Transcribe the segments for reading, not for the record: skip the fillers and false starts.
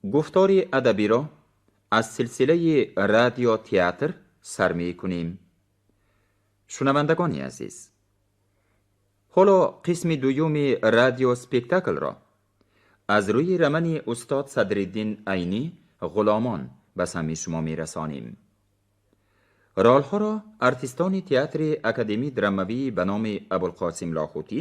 Гуфтори адабиро аз силсилаи радиотеатр сар мекунем. Шунавандагони азиз, ҳоло қисми дуюми радиоспектаклро аз рӯи романи устод Садриддин Айнӣ «Ғуломон» ба самъи шумо мерасонем. Ролҳоро артистони театри академии драмавии ба номи Абулқосим Лоҳутӣ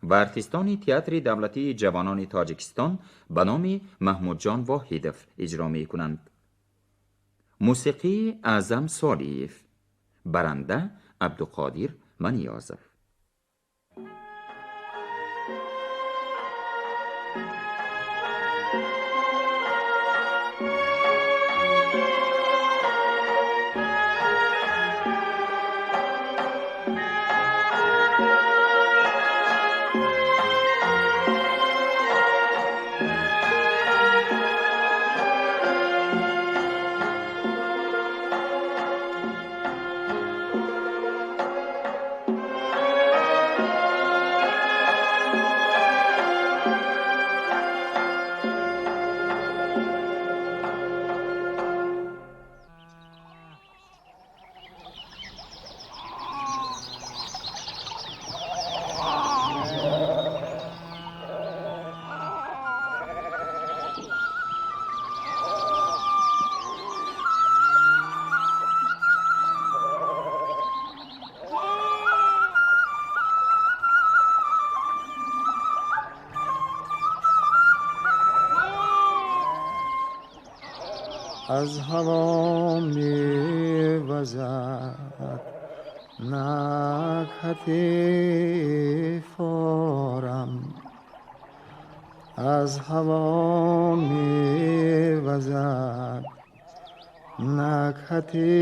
ва артистони театри давлатии ҷавонони Тоҷикистон ба номи Маҳмудҷон Воҳидов иҷро мекунанд. Мусиқии Аъзам Солиев, баранда Абдуқодир Маниёзов. Аз ҳаво мевазад накҳати форам, аз ҳаво мевазад накҳати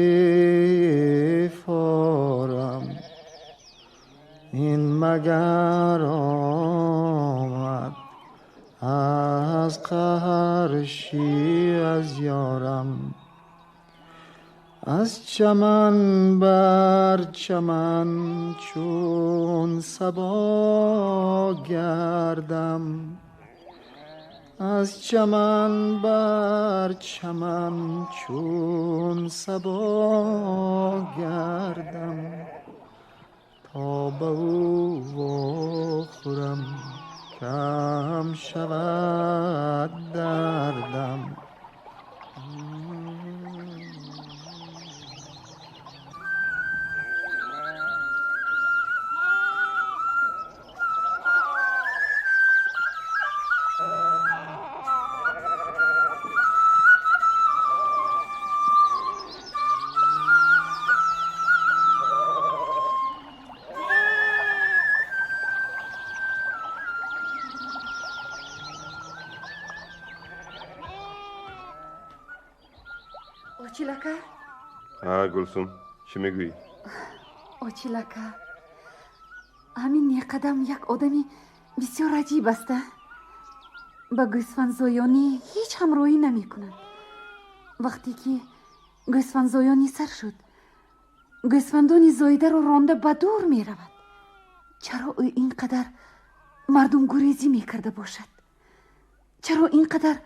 форам. Ин магар омад аз қарши аз ёрам, аз чаман бар чаман чун сабо гардам, аз чаман бар чаман чун сабо гардам, то ба ӯ вохӯрам кам шавад дардам. Очилака? Гулсум, чӣ мегӯӣ? Очилака, ҳамин неқадам як одами бисёр аҷиб аст. Ба гӯсфандзоёнӣ ҳеҷ ҳамроҳӣ намекунад. Вақте ки гӯсфандзоёнӣ сар шуд, гӯсфандони зоидаро ронда ба дур меравад. Чаро ӯ ин қадар мардумгурезӣ мекарда бошад? Чаро ин қадар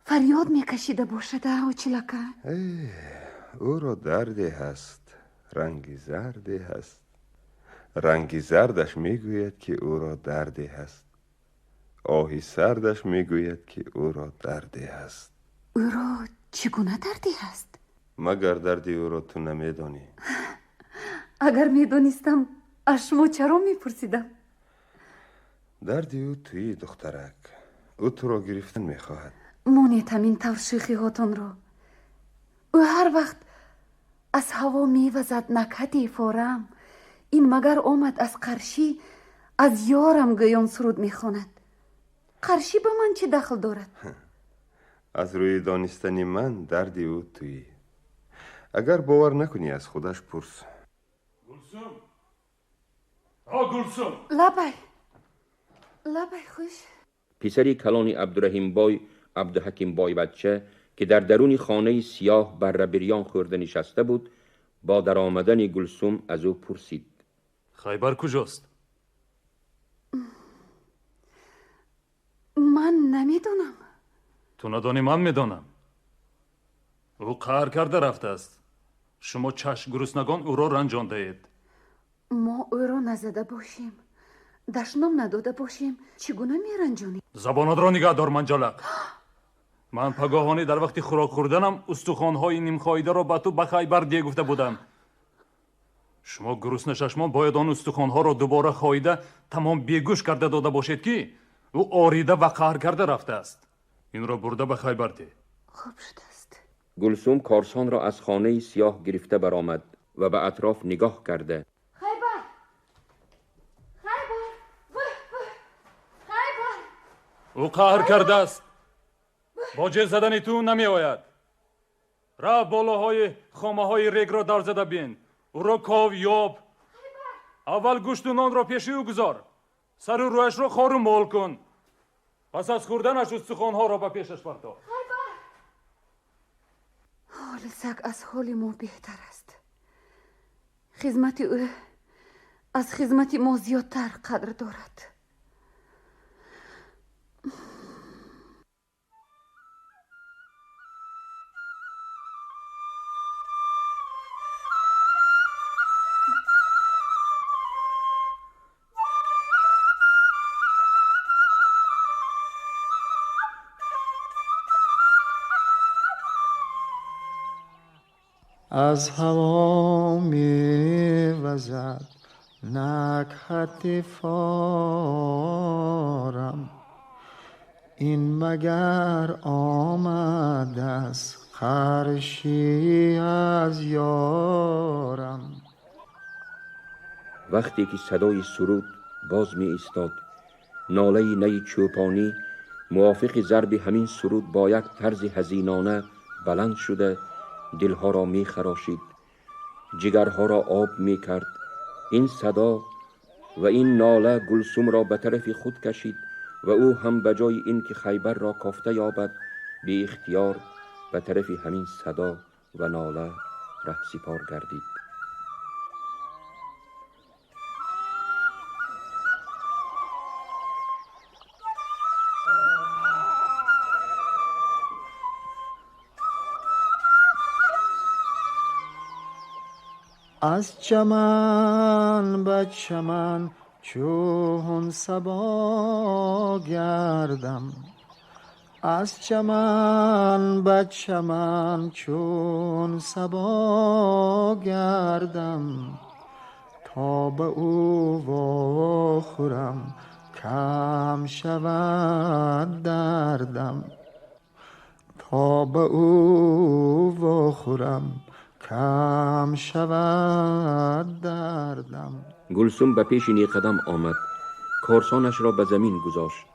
фарёд мекашида бошад, очилака? Ӯро дарде ҳаст, ранги зарде ҳаст. Ранги зардаш мегӯяд, ки ӯро дарде ҳаст. Оҳи сардаш мегӯяд, ки ӯро дарде ҳаст. Ӯро чӣ гуна дарде ҳаст? Магар дарди ӯро ту намедонӣ? Агар медонистам, аз шумо чаро мепурсидам? Дарди ӯ туи, духтарак. Ӯ туро гирифтан мехоҳад. Монед ҳамин тавр шӯхиҳотонро. Ӯ ҳар вақт аз ҳаво мевазад накҳати форам, ин магар омад аз қаршӣ аз ёрам гӯён суруд мехонад. Қаршӣ ба ман чӣ дахл дорад? Аз рӯи донистани ман дарди ӯ туӣ. Агар бовар накунӣ, аз худаш пурс. Гулсум, о Гулсум! Лабай, лабай, хуш. Писари калони Абдураҳимбой, Абдуҳакимбой бача, ки дар даруни хонаи сиёҳ барра бирён хӯрда нишаста буд, бо даромадани Гулсум аз ӯ пурсид: Хайбар куҷост? Ман намедонам. Ту надонӣ, ман медонам. Ӯ қаҳр карда рафтааст. Шумо чашм гуруснагон ӯро ранҷондаед. Мо ӯро назада бошем, дашном надода бошем, чӣ гуна меранҷонем? Забонатро нигаҳ дор, манҷалақ. Ман пагоҳонӣ дар вақти хӯрок хӯрданам устухонҳои нимхоидаро ба ту ба Хайбар де гуфта будам. Шумо гурусна чашмон бояд он устухонҳоро дубора хоида тамом бегӯш карда дода бошед, ки ӯ орида ва қаҳр карда рафтааст. Инро бурда ба Хайбар де. Хуб шудааст. Гулсум корсонро аз хонаи сиёҳ гирифта баромад ва ба атроф нигоҳ карда: Хайбар, Хайбар, Хайбар! Ӯ қаҳр кардааст. Бо ҷеғ задани ту намеояд. Рафт болоҳои хомаҳои регро дар зада бин. Ӯро ков ёб. Аввал гӯшту нонро пеши ӯ гузор. Сару рӯяшро хору мол кун. Пас аз хӯрданаш устухонҳоро ба пешаш партоф. Ҳоли саг аз ҳоли мо беҳтар аст. Хизмати ӯ аз хизмати мо зиёдтар қадр дорад. Аз ҳаво мевазад накҳати форам, ин магар омадааст қарши аз ёрам. Вақте ки садои суруд боз меистод, нолаи наи чӯпонӣ мувофиқи зарби ҳамин суруд бо як тарзи ҳазинона баланд шуда дилҳоро мехарошид, ҷигарҳоро об мекард. Ин садо ва ин нола Гулсумро ба тарафи худ кашид ва ӯ ҳам ба ҷои ин ки Хайбарро кофта ёбад, беихтиёр ба тарафи ҳамин садо ва нола раҳсипор гардид. Аз чаман ба чаман чун сабо гардам, аз чаман ба чаман чун сабо гардам, то ба ӯ вохӯрам кам шавад дардам, то ба ӯ вохӯрам кам шавад дардам. Гулсум ба пеши Неқадам омад, корсонашро ба замин гузошт.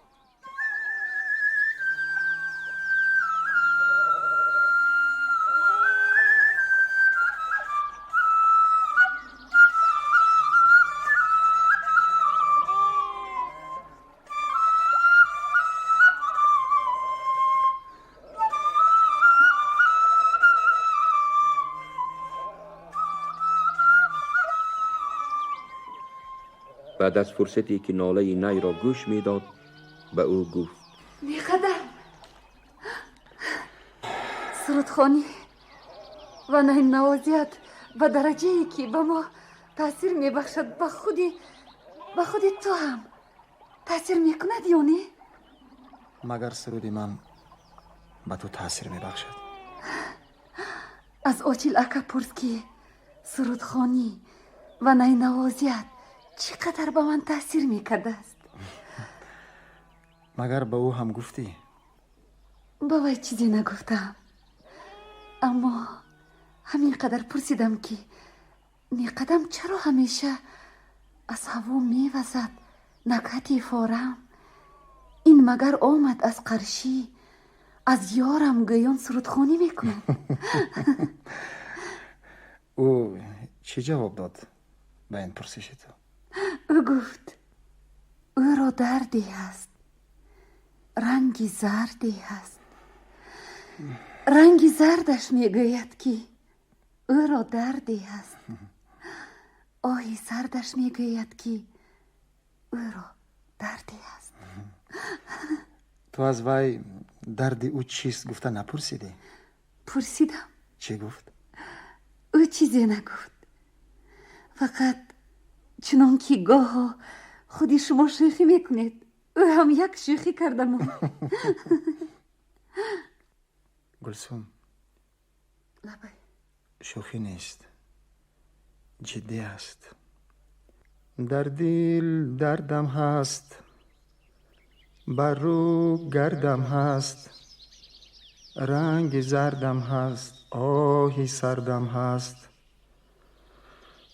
بعد از فرصتی که ناله نی را گوش میداد به او گفت: نیقدم، сурудхонӣ ва найнавозият ба дараҷае ки ба мо таъсир мебахшад, ба худи ту ҳам таъсир мекунад ё не? Магар суруди ман ба ту таъсир мебахшад? Аз Очил ака пурс, ки сурудхонӣ ва найнавозият чӣ қадар ба ман таъсир мекардааст. Магар ба ӯ ҳам гуфтӣ? Ба вай чизе нагуфтам, аммо ҳамин қадар пурсидам, ки Неқадам чаро ҳамеша аз ҳаво мевазад накҳати форам, ин магар омад аз қаршӣ аз ёрам гӯён сурудхонӣ мекунад. Ӯ чӣ ҷавоб дод ба ин пурсиши ту? Ӯ гуфт: ӯро дарде ҳаст, ранги зарде ҳаст. Ранги зардаш мегӯяд, ки ӯро дарде ҳаст. Оҳи сардаш мегӯяд, ки ӯро дарде ҳаст. Ту аз вай Дарди ӯ чист гуфта напурсидӣ? Пурсидам. Чӣ гуфт? Ӯ чизе нагуфт, фақат чунон ки гоҳо худи шумо шӯхӣ мекунед, ӯ ҳам як шӯхӣ карда монд. Гулсум. Лабай. Шӯхӣ нест, ҷиддӣ аст. Дар дил дардам ҳаст, бар рӯ гардам ҳаст, ранги зардам ҳаст, оҳи сардам ҳаст.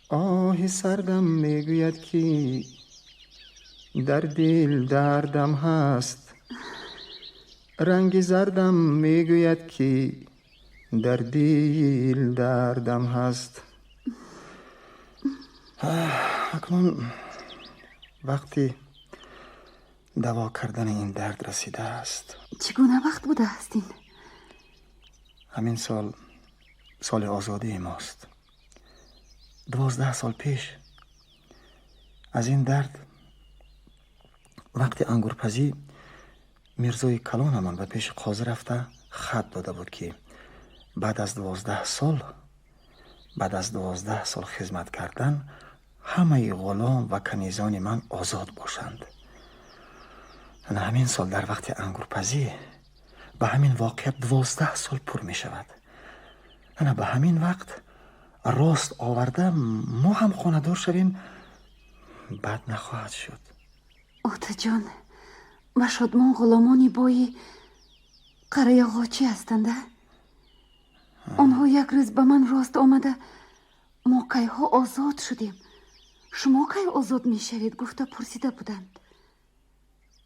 Оҳи сардам мегӯяд, ки дар дил дардам ҳаст, ранги зардам мегӯяд, ки дар дил дардам ҳаст. Акнун вақти даво кардани ин дард расидааст. Чӣ гуна вақт будааст ин? Ҳамин сол соли озодии мост. 12 сол пеш аз ин дард вақти ангурпазӣ мирзои калонамон ба пеши қозӣ рафта хат дода буд, ки баъд аз 12 сол, баъд аз 12 сол хизмат кардан ҳамаи ғулом ва канизони ман озод бошанд. Ана ҳамин сол дар вақти ангурпазӣ ба ҳамин воқеа 12 сол пур мешавад. Ана ба ҳамин вақт рост оварда мо ҳам хонадор шавем, бад нахоҳад шуд. Отаҷон, ба Шодмон ғуломони бои Қараяғочӣ ҳастанд, а? Онҳо як рӯз ба ман рост омада, мо кайҳо озод шудем, шумо кай озод мешавед, гуфта пурсида буданд.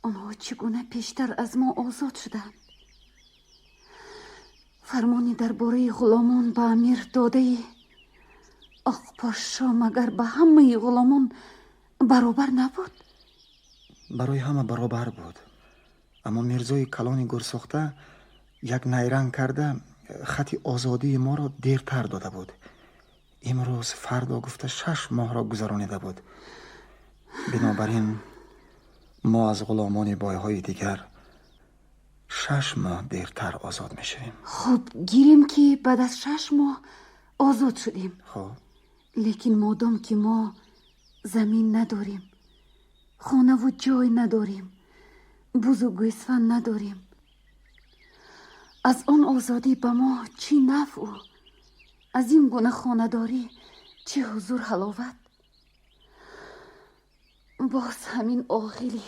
Онҳо чӣ гуна пештар аз мо озод шуданд? Фармони дар бораи ғуломон ба амир додаи Оқпошшо магар ба ҳамаи ғуломон баробар набуд? Барои ҳама баробар буд, аммо мирзои калони гурсохта як найранг карда хати озодии моро дертар дода буд. Имрӯз фардо гуфта 6 моҳро гузаронида буд. Бинобар ин мо аз ғуломони бойҳои дигар 6 моҳ дертар озод мешавем. Хуб, гирем, ки баъд аз 6 моҳ озод шудем. Хуб. Лекин модом ки мо замин надорем, хонаву ҷой надорем, бузу гӯсфанд надорем, аз он озодӣ ба мо чӣ нафъу, аз ин гуна хонадорӣ чӣ ҳузур ҳаловат? Боз ҳамин оғили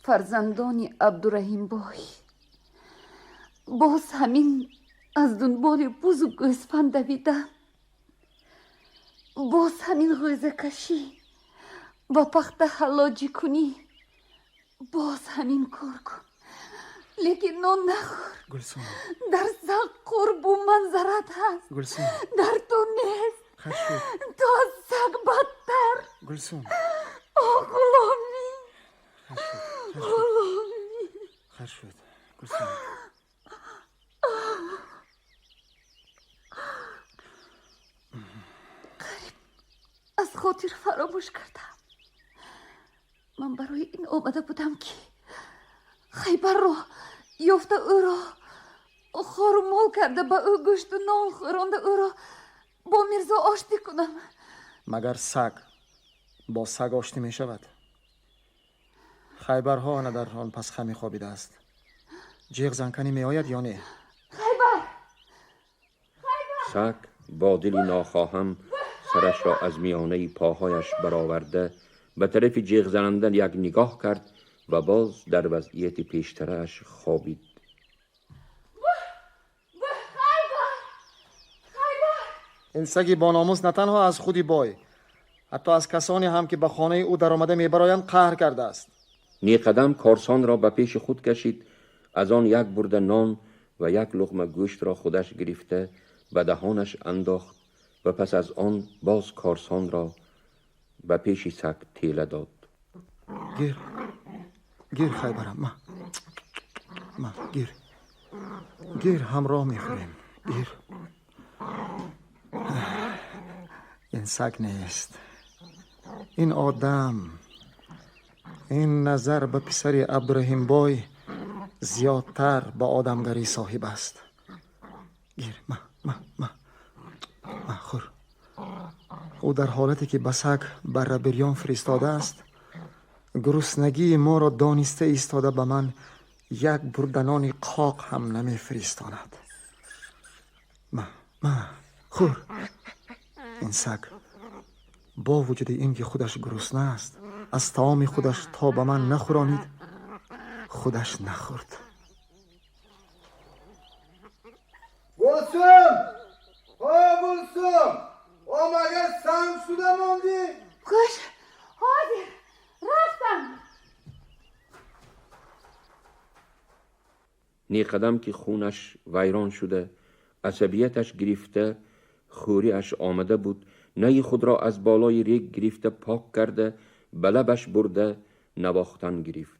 фарзандони Абдураҳимбой, боз ҳамин аз дунболи бузу гӯсфанд давидан, боз ҳамин ғӯзакашӣ ва пахта ҳаллоҷӣ кунӣ, боз ҳамин кор кун, лекин нон нахӯр. Гулсум. Дар сақ қурбу манзарат ҳаст. Гулсум. Дар ту нест. Хар шуд. Ту аз саг бадтар. Гулсум. О, ғуломӣ. Хар шуд. Ғуломӣ. Хар шуд. Гулсум. Қариб аз хотир фаромӯш кардам. Ман барои ин омада будам, ки Хайбарро ёфта, ӯро хору мол карда, ба ӯ гӯшту нон хӯронда, ӯро бо мирзо оштӣ кунам. Магар саг бо саг оштӣ мешавад? Хайбарҳо ана дар он пасхами хобидааст. Ҷеғ занканӣ меояд ё не? Хайбар! Хайбар! Саг бо дили нохоҳам сарашро аз миёнаи поҳояш бароварда ба тарафи ҷеғзананда як нигоҳ кард ва боз дар вазъияти пештарааш хобид. Ин саги бономус на танҳо аз худи бой, ҳатто аз касоне ҳам, ки ба хонаи ӯ даромада мебароянд, қаҳр кардааст. Неқадам корсонро ба пеши худ кашид, аз он як бурда нон ва як луқма гӯштро худаш гирифта ба даҳонаш андохт ва пас аз он боз корсонро ба пеши саг тела дод. Гир, гир, Хайбарам, ма, ма, гир, гир, ҳамроҳ мехӯрем, гир. Ин саг нест, ин одам, ин назар ба писари Абдураҳимбой зиёдтар ба одамгарӣ соҳиб аст. Гир, ма, ма, ма, ма, хӯр. Ӯ дар ҳолате ки ба саг барра бирён фиристодааст, гуруснагии моро дониста истода ба ман як бурданони қоқ ҳам намефиристонад. Ма, ма, хӯр. Ин саг бо вуҷуди ин ки худаш гурусна аст, аз таоми худаш то ба ман нахӯронид, худаш нахӯрд. Гулсум! О, Гулсум! О, магар санг шуда мондӣ? Куш, ҳозир рафтам. Неқадам ки хунаш вайрон шуда, асабияташ гирифта, хӯриаш омада буд, наи худро аз болои рег гирифта пок карда, ба лабаш бурда навохтан гирифт.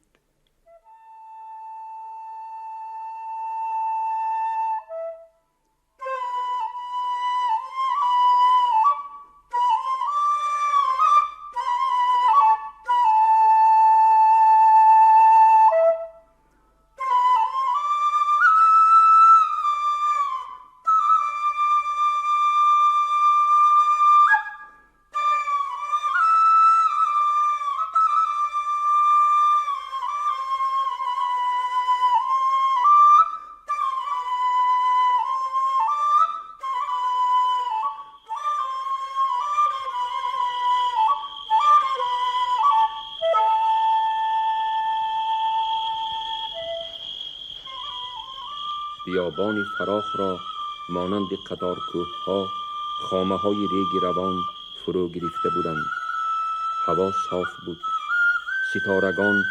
بیابان فراخ را مانند قطار کوه‌ها خامه‌های ریگ روان فرو گرفته بودند. هوا صاف بود. ستارگان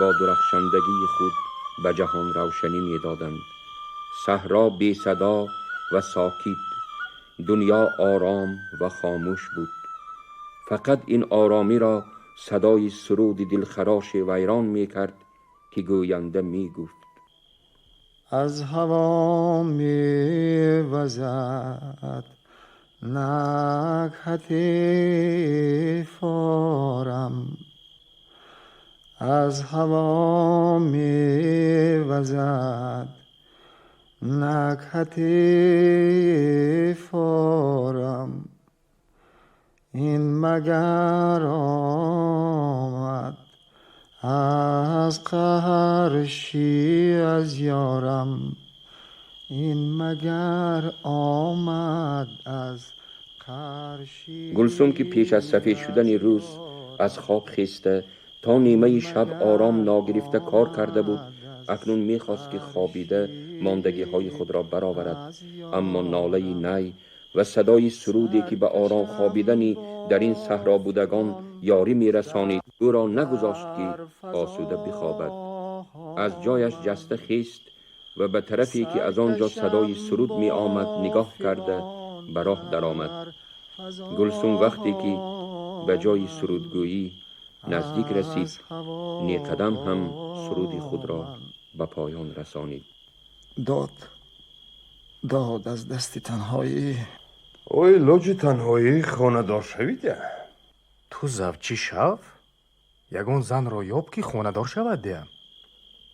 با درخشندگی خود به جهان روشنی می‌دادند. صحرا بی صدا و ساکت، دنیا آرام و خاموش بود. فقط این آرامی را صدای سرود دلخراش ویران می‌کرد که گوینده می‌گفت: از هوا می وزد نکهت فارم، از هوا می وزد نکهت فارم، این مگر آمد از قهرشی از یارم، این مگر آمد از قهرشی. گلسوم که پیش از سفید شدن روز از خواب خیسته تا نیمه شب آرام ناگرفته کار کرده بود، اکنون میخواست که خوابیده ماندگی های خود را برآورد، اما ناله نی و صدای سرودی که به آرام خوابیدنی در این صحرا بودگان یاری میرسانید او را نگذاشت که آسوده بخوابد. از جایش جسته خیست و به طرفی که از آنجا صدای سرود می آمد نگاه کرده به راه درآمد. گلسوم وقتی که به جای سرودگویی نزدیک رسید، نیقدم هم سرود خود را به پایان رسانید. داد از دست تنهایی. اوی لوجی تنهایی خانه‌دار شوید. تو زوجی شو؟ یگون زن را یاب که خانه‌دار شود دیم.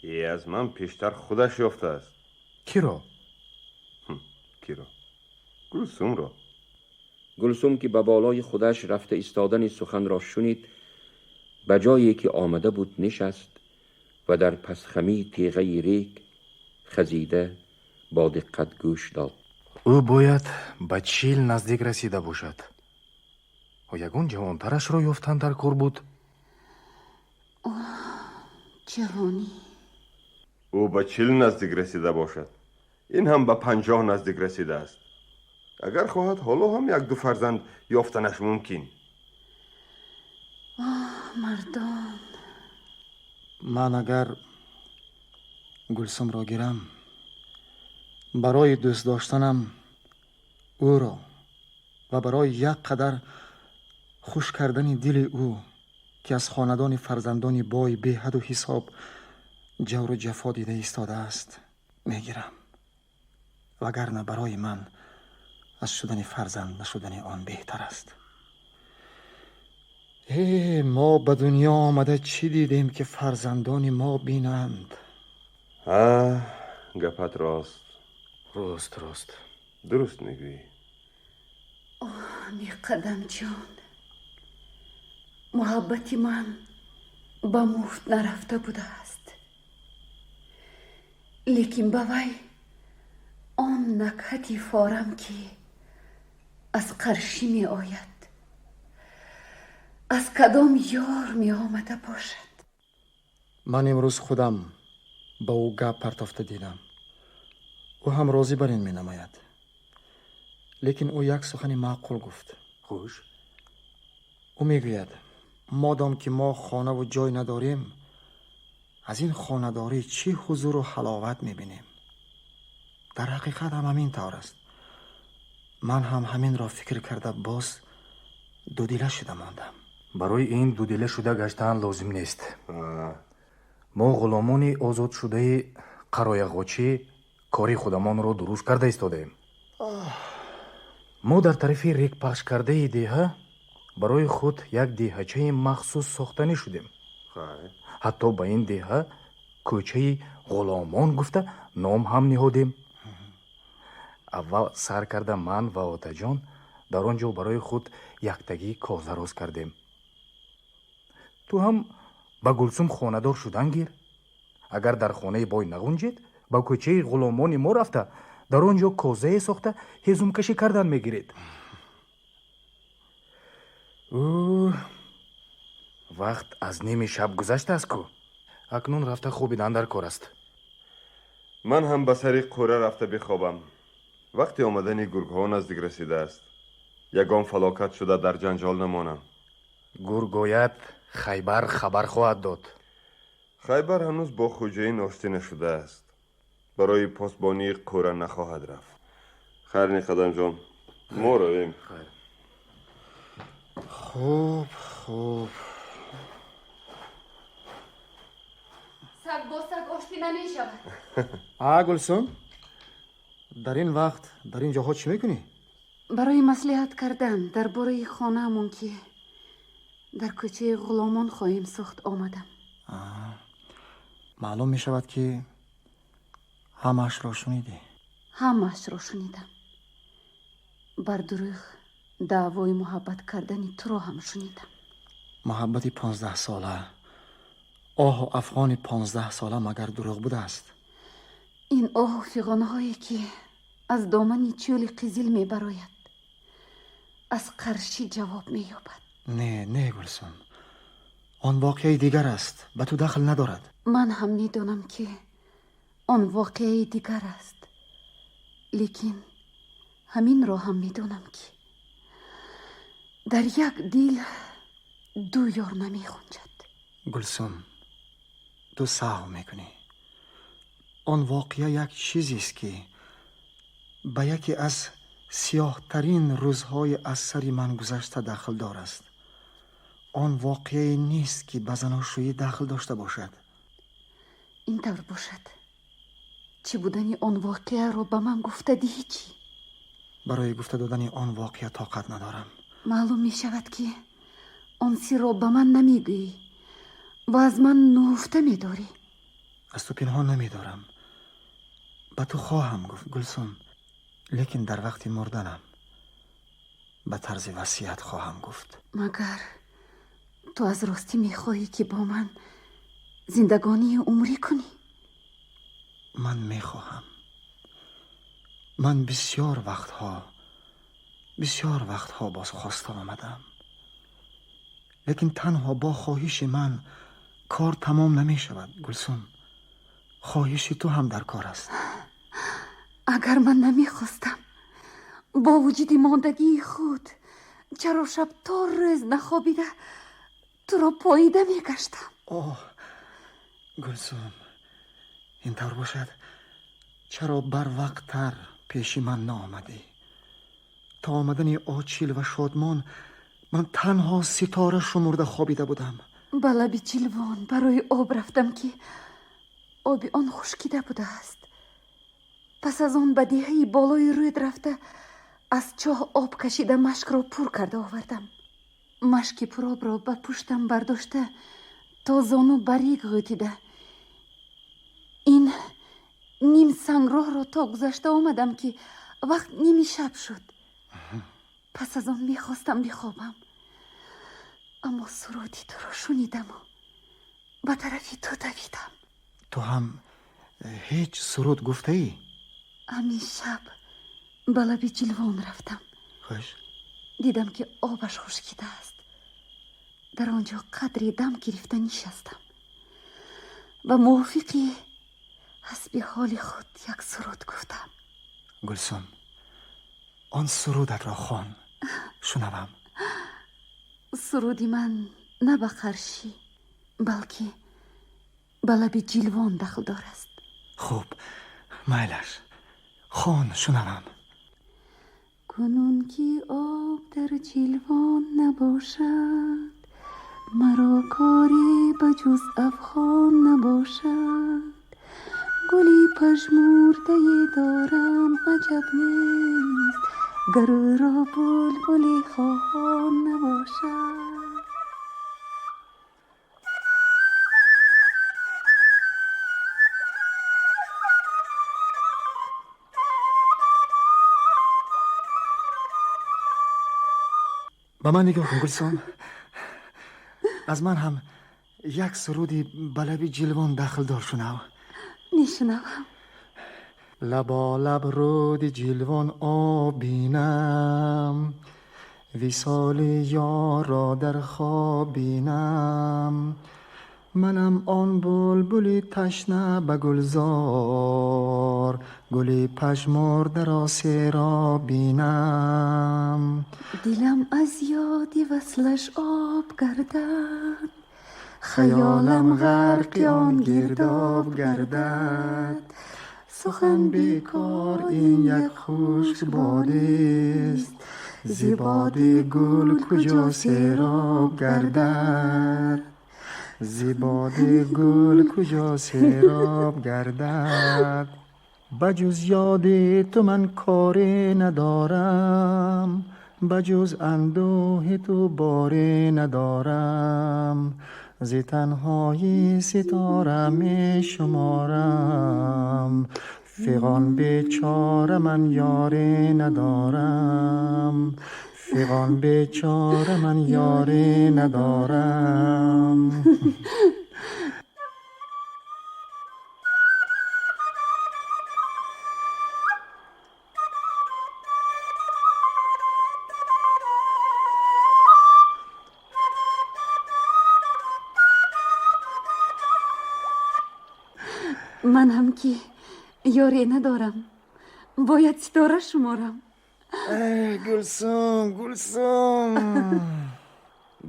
ای از من پیشتر خودش یافته است. کی را؟ کی را؟ گلسوم را. گلسوم که به بالای خودش رفته ایستادن سخن را شنید، به جایی که آمده بود نشست و در پسخمی تیغه ریگ خزیده با دقت گوش داد. او باید به 40 نزدیک رسیده باشد. و یگون جوانترش را یافتن در کار بود. جوانی. او به 40 نزدیک رسیده باشد. این هم به 50 نزدیک رسیده است. اگر خواهد حالا هم 1-2 فرزند یافتنش ممکن. آه مردان. من اگر گلسوم را گیرم، برای دوست داشتنم او را و برای یک قدر خوش کردن دل او که از خاندان فرزندان بای بی حد و حساب جور و جفا دیده ایستاده است میگیرم، وگرنه برای من از شدن فرزند نشدن آن بهتر است. ای ما به دنیا آمده چی دیدیم که فرزندان ما بینند؟ Гапат рост. Рост, рост. Дуруст мегӯӣ. Миқадамҷон, муҳаббати ман ба муфт нарафта будааст, лекин ба вай он накҳати форам, ки аз қаршӣ меояд, аз кадом ёр меомада бошад? Ман имрӯз худам ба ӯ гап партофта дидам. Ӯ ҳам розӣ бар ин менамояд, лекин ӯ як сухани маъқул гуфт. Хуш. Ӯ мегӯяд, модом ки мо хонаву ҷой надорем, аз ин хонадорӣ чӣ ҳузуру ҳаловат мебинем? Дар ҳақиқат ҳам ҳамин тавр аст. Ман ҳам ҳаминро фикр карда, боз дудила шуда мондам. Барои ин дудила шуда гаштан лозим нест. Мо, ғуломони озодшудаи Қарояғочӣ, кори худамонро дуруст карда истодаем. Мо дар тарафи регпахшкардаи деҳа барои худ як деҳачаи махсус сохтанӣ шудем. Ҳатто ба ин деҳа Кӯчаи Ғуломон гуфта ном ҳам ниҳодем. Аввал сар карда ман ва Отаҷон дар он ҷо барои худ яктагӣ коза роз кардем. Ту ҳам ба Гулсум хонадор шудан гир. Агар дар хонаи бой нағунҷед, ба Кӯчаи Ғуломони мо рафта, дар он ҷо козае сохта, ҳезумкашӣ кардан мегиред. Ӯ, вақт аз ними шаб гузаштааст ку. Акнун рафта хобидан дар кор аст. Ман ҳам ба сари қӯра рафта бихобам. Вақти омадани гургҳо наздик расидааст. Ягон фалокат шуда, дар ҷанҷол намонам. Гург ояд, Хайбар хабар хоҳад дод. Хайбар ҳанӯз бо хӯҷаин оштӣ нашудааст. Барои посбонии қӯра нахоҳад рафт. Хайр, Ниқадамҷон, мо равем. Хуб, хуб. Саг бо саг оштӣ намешавад. А, Гулсум, дар ин вақт дар ин ҷоҳо чӣ мекунӣ? Барои маслиҳат кардан дар бораи хонаамон, ки дар Кӯчаи Ғуломон хоҳем сохт, омадам. Маълум мешавад, ки ҳамаашро шунидӣ. Ҳамаашро шунидам. Бар дурӯғ даъвои муҳаббат кардани туро ҳам шунидам. Муҳаббати 15-сола, оҳу афғони 15-сола магар дурӯғ будааст? Ин оҳу фиғонҳое, ки аз домани чӯли Қизил мебарояд, аз қаршӣ ҷавоб меёбад. Не, не, Гулсум, он воқеаи дигар аст, ба ту дахл надорад. Ман ҳам медонам, ки он воқеаи дигар аст, лекин ҳаминро ҳам медонам, ки дар як дил ду ёр намехунҷад. Гулсум, ту саҳв мекунӣ. Он воқеа як чизест, ки ба яке аз сиёҳтарин рӯзҳои аз сари ман гузашта дахлдор аст. Он воқеае нест, ки ба заношӯӣ дахл дошта бошад. Ин тавр бошад, чӣ будани он воқеаро ба ман гуфта диҳӣ, чӣ? Барои гуфта додани он воқеа тоқат надорам. Маълум мешавад, ки он сирро ба ман намегӯӣ ва аз ман нуҳуфта медорӣ. Аз ту пинҳон намедорам. Ба ту хоҳам гуфт, Гулсум, лекин дар вақти мурданам ба тарзи васият хоҳам гуфт. Магар ту аз ростӣ мехоҳӣ, ки бо ман зиндагонии умрӣ кунӣ? Ман мехоҳам. Ман бисёр вақтҳо, бисёр вақтҳо боз хоста омадам, лекин танҳо бо хоҳиши ман кор тамом намешавад, Гулсум. Хоҳиши ту ҳам дар кор аст. Агар ман намехостам, бо вуҷуди мондагии худ чаро шаб то рӯз нахобида туро поида мегаштам? Оҳ, Гулсум, ин тавр бошад, чаро барвақттар пеши ман наомадӣ? То омадани Очил ва Шодмон ман танҳо ситора шумурда хобида будам. Ба лаби Ҷилвон барои об рафтам, ки оби он хушкида будааст. Пас аз он ба деҳаи болои рӯд рафта, аз чоҳ об кашида, машкро пур карда овардам. Машки пуробро ба пуштам бардошта, то зону ба рег ғӯтида, ин Ним сангроҳро то гузашта омадам, ки вақт ними шаб шуд. Пас аз он мехостам бихобам, аммо суруди туро шунидаму ба тарафи ту давидам. Ту ҳам ҳеҷ суруд гуфтаӣ? Ҳамин шаб ба лаби Ҷилвон рафтам. Хуш. Дидам, ки обаш хушкидааст. Дар он ҷо қадре дам гирифта нишастам ва мувофиқи ҳасби ҳоли худ як суруд гуфтам. Гулсум, он сурудатро хон, шунавам. Суруди ман на ба Қаршӣ, балки ба лаби Ҷилвон дахлдор аст. Хуб, майлаш, хон, шунавам. Кунун ки об дар Ҷилвон набошад, маро коре ба ҷуз афғон набошад. Гули пажмурдае дорам, аҷаб нест, гар ӯро булбули хоҳон набошад. Ба ман нигоҳ кун, Гулсум. Аз ман ҳам як суруди ба лаби Ҷилвон дахлдор шунав. Мешунавам. Лаболаб руди Ҷилвон об бинам, висоли ёрро дар хоб бинам. Манам он булбули ташна ба гулзор, гули пажмурдаро сероб бинам. Дилам аз ёди васлаш об гардад, хаёлам ғарқи он гирдоб гардад. Сухан бекор ин як хушк бодист, зи боди гул куҷо сероб гардад. Зи боди гул куҷо сероб гардад. Ба ҷуз ёди ту ман коре надорам, ба ҷуз андӯҳи ту боре надорам. Зи танҳоӣ ситора мешуморам, фиғон бечора ман ёре надорам. Фиғон бечора ман ёре надорам. Ман ҳам ки ёре надорам, бояд ситора шуморам. Гулсум, Гулсум.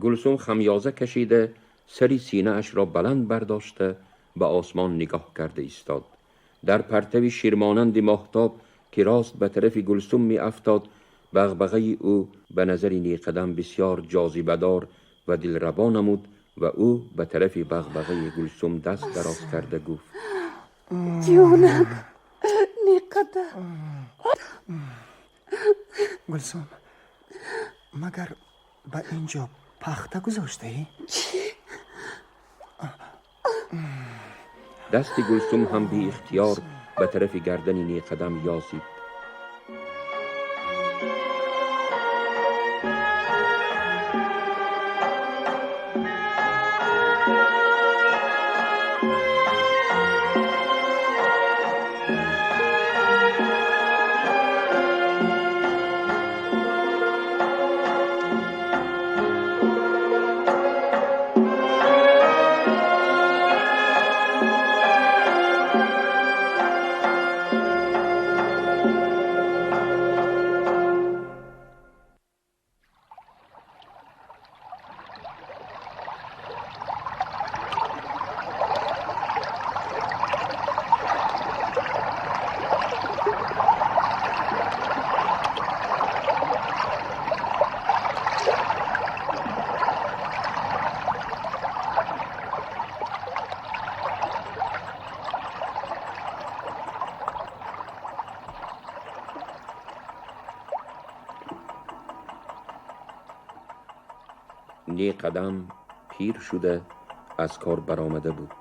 Гулсум хамёза кашида, сари синаашро баланд бардошта ба осмон нигоҳ карда истод. Дар партави ширмонанди моҳтоб, ки рост ба тарафи Гулсум меафтод, бағбағаи ӯ ба назари Неқадам бисёр ҷозибадор ва дилрабо намуд ва ӯ ба тарафи бағбағаи Гулсум даст дароз карда гуфт: Ҷонак, Неқадам. Гулсум, магар ба ин ҷо пахта гузоштаӣ? Чӣ? Дасти Гулсум ҳам беихтиёр ба тарафи гардани Неқадам ёзид. Неқадам пир шуда аз кор баромада буд.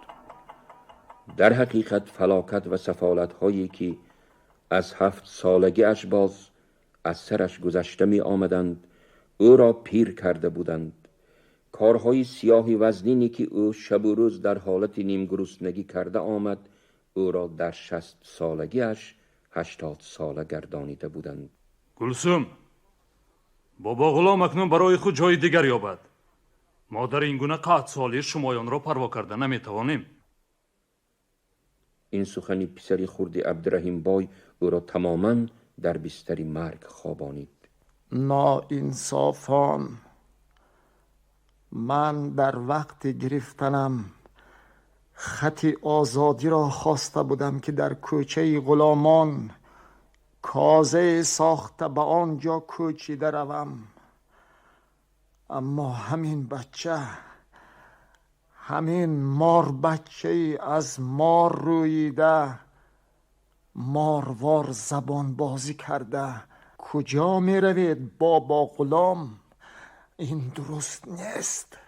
در حقیقت فلاکت و سفالت هایی که از 7 سالگیش باز از سرش گذشته می آمدند او را پیر کرده بودند. کارهای سیاهی وزنینی که او شب و روز در حالت نیمگرسنگی کرده آمد او را در 60 سالگیش 80 ساله گردانیده بودند. گلسوم، بابا غلام اکنون برای خود جای دیگر یابد. ما در این گونه قحط سالی شمایان را پروا کرده نمیتوانیم. این سخن پسر خرد عبدالرحیم بای او را تماما در بستر مرگ خوابانید. ناانصافان، من در وقت گرفتنم خط آزادی را خواسته بودم که در کوچه غلامان کازه ساخته به آنجا کوچیده روم، اما همین بچه، همین مار بچه از مار رویده، ماروار زبان بازی کرده. کجا می روید بابا غلام؟ این درست نیست.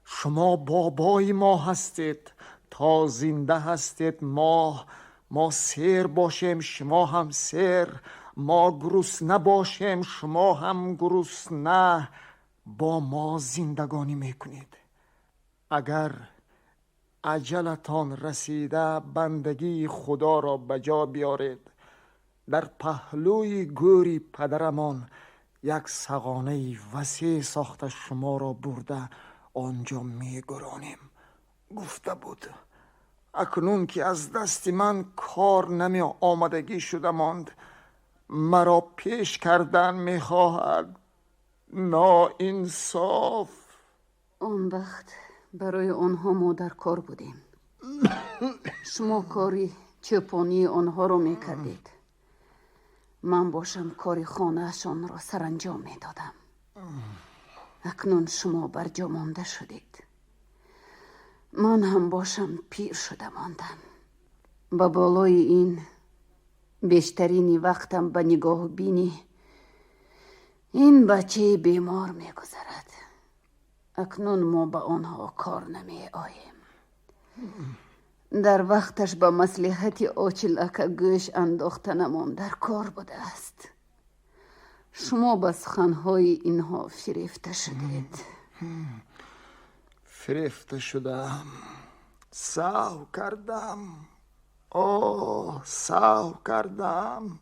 شما بابای ما هستید، تا زنده هستید ما سیر باشیم، شما هم سیر، ما گرسنه باشیم، شما هم گرسنه، با ما زندگانی میکنید. اگر عجلتان رسیده بندگی خدا را به جا بیارید. در پهلوی گوری پدرمان یک سقانه وسیع ساخته شما را برده آنجا میگرانیم گفته بود. اکنون که از دست من کار نمی آمدگی شده ماند، مرا پیش کردن میخواهد. ناانصاف. آن وقت برای آنها ما در کار بودیم. شما کاری چوپانی آنها رو میکردید، من باشم کاری خانه‌شان را سرانجام میدادم. اکنون شما بر جا مانده شدید، من هم باشم پیر شده ماندم. با بالای این بیشترین وقتم به نگاه بینی این بچه بیمار میگذرد. اکنون ما به آنها کار نمی آییم. در وقتش به مصلحت آچلک گوش انداختنمان در کار بوده است. شما به سخنهای اینها فریفته شدید. فریفته شدم، سهو کردم، آه سهو کردم.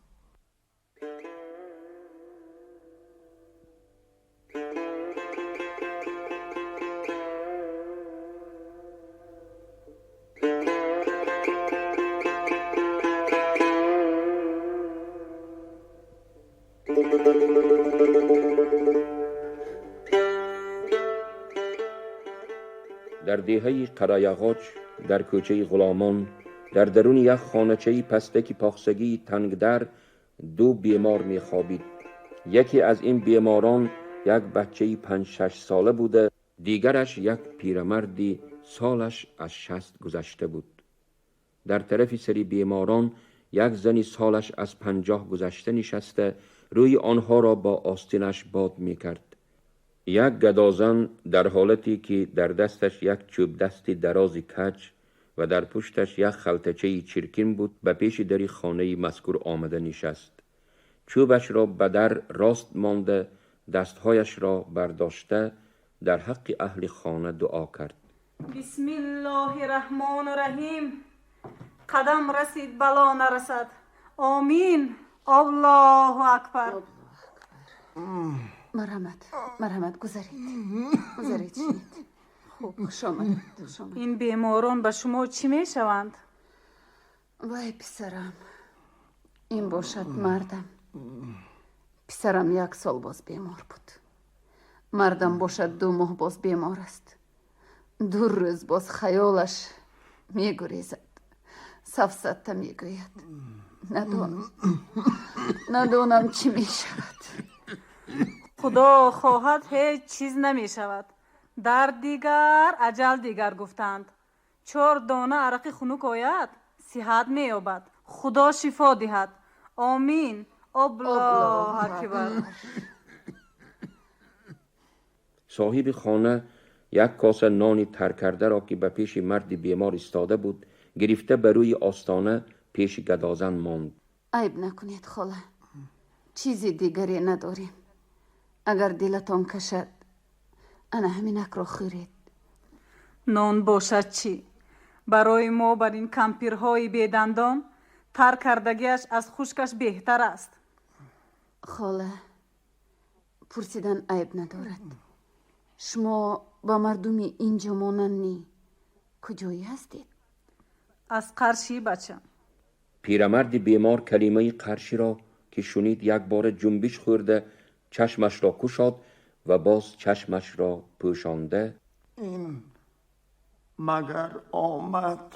در دهه قرایاغاچ، در کوچه غلامان، در درون یک خانه‌چه پستکی پاخسگی تنگ در 2 بیمار می‌خوابید. یکی از این بیماران یک بچه 5-6 ساله بوده، دیگرش یک پیرمردی سالش از 60 گذشته بود. در طرف سری بیماران یک زنی سالش از 50 گذشته نشسته روی آنها را با آستینش باد می‌کرد. یک گدازن در حالتی که در دستش یک چوب دستی دراز کج و در پشتش یک خلطچه چرکین بود به پیش دری خانه مذکور آمده نشست. چوبش را به در راست مانده، دستهایش را برداشته در حق اهل خانه دعا کرد. بسم الله الرحمن الرحیم. قدم رسید بلا نرسد. آمین. الله اکبر. مرحمت، مرحمت، گذارید، گذارید شنید. خوب، خوش آمدید، خوش آمدید. این بیماران به شما چی می شوند؟ وای پسرم، این باشد مردم. پسرم 1 سال باز بیمار بود، مردم باشد 2 ماه باز بیمار است. 2 روز باز خیالش می گریزد، سفسطه می گوید. ندانم چی می شود. خدا خواهد هیچ چیز نمی شود. درد دیگر اجل دیگر گفتند. 4 دانه عرق خنک آید صحت می یابد. خدا شفا دهد. آمین. الله اکبر. صاحب خانه یک کاسه نان تر کرده را که به پیش مرد بیمار ایستاده بود Гирифта ба рӯи остона пеши гадозан монд. Айб накунед, хола, чизи дигаре надорем. Агар дилатон кашад, ана ҳаминакро хӯред. Нон бошад чӣ? Барои мо бар ин кампирҳои бедандон тар кардагиаш аз хушкаш беҳтар аст. Хола, пурсидан айб надорад. Шумо ба мардуми инҷо монанд нӣ, куҷоӣ ҳастед? Аз Қаршӣ, бачам. Пирамарди бемор калимаи Қарширо ки шунид, якбора ҷунбиш хӯрда, чашмашро кушод ва боз чашмашро пӯшонда: Ин магар омад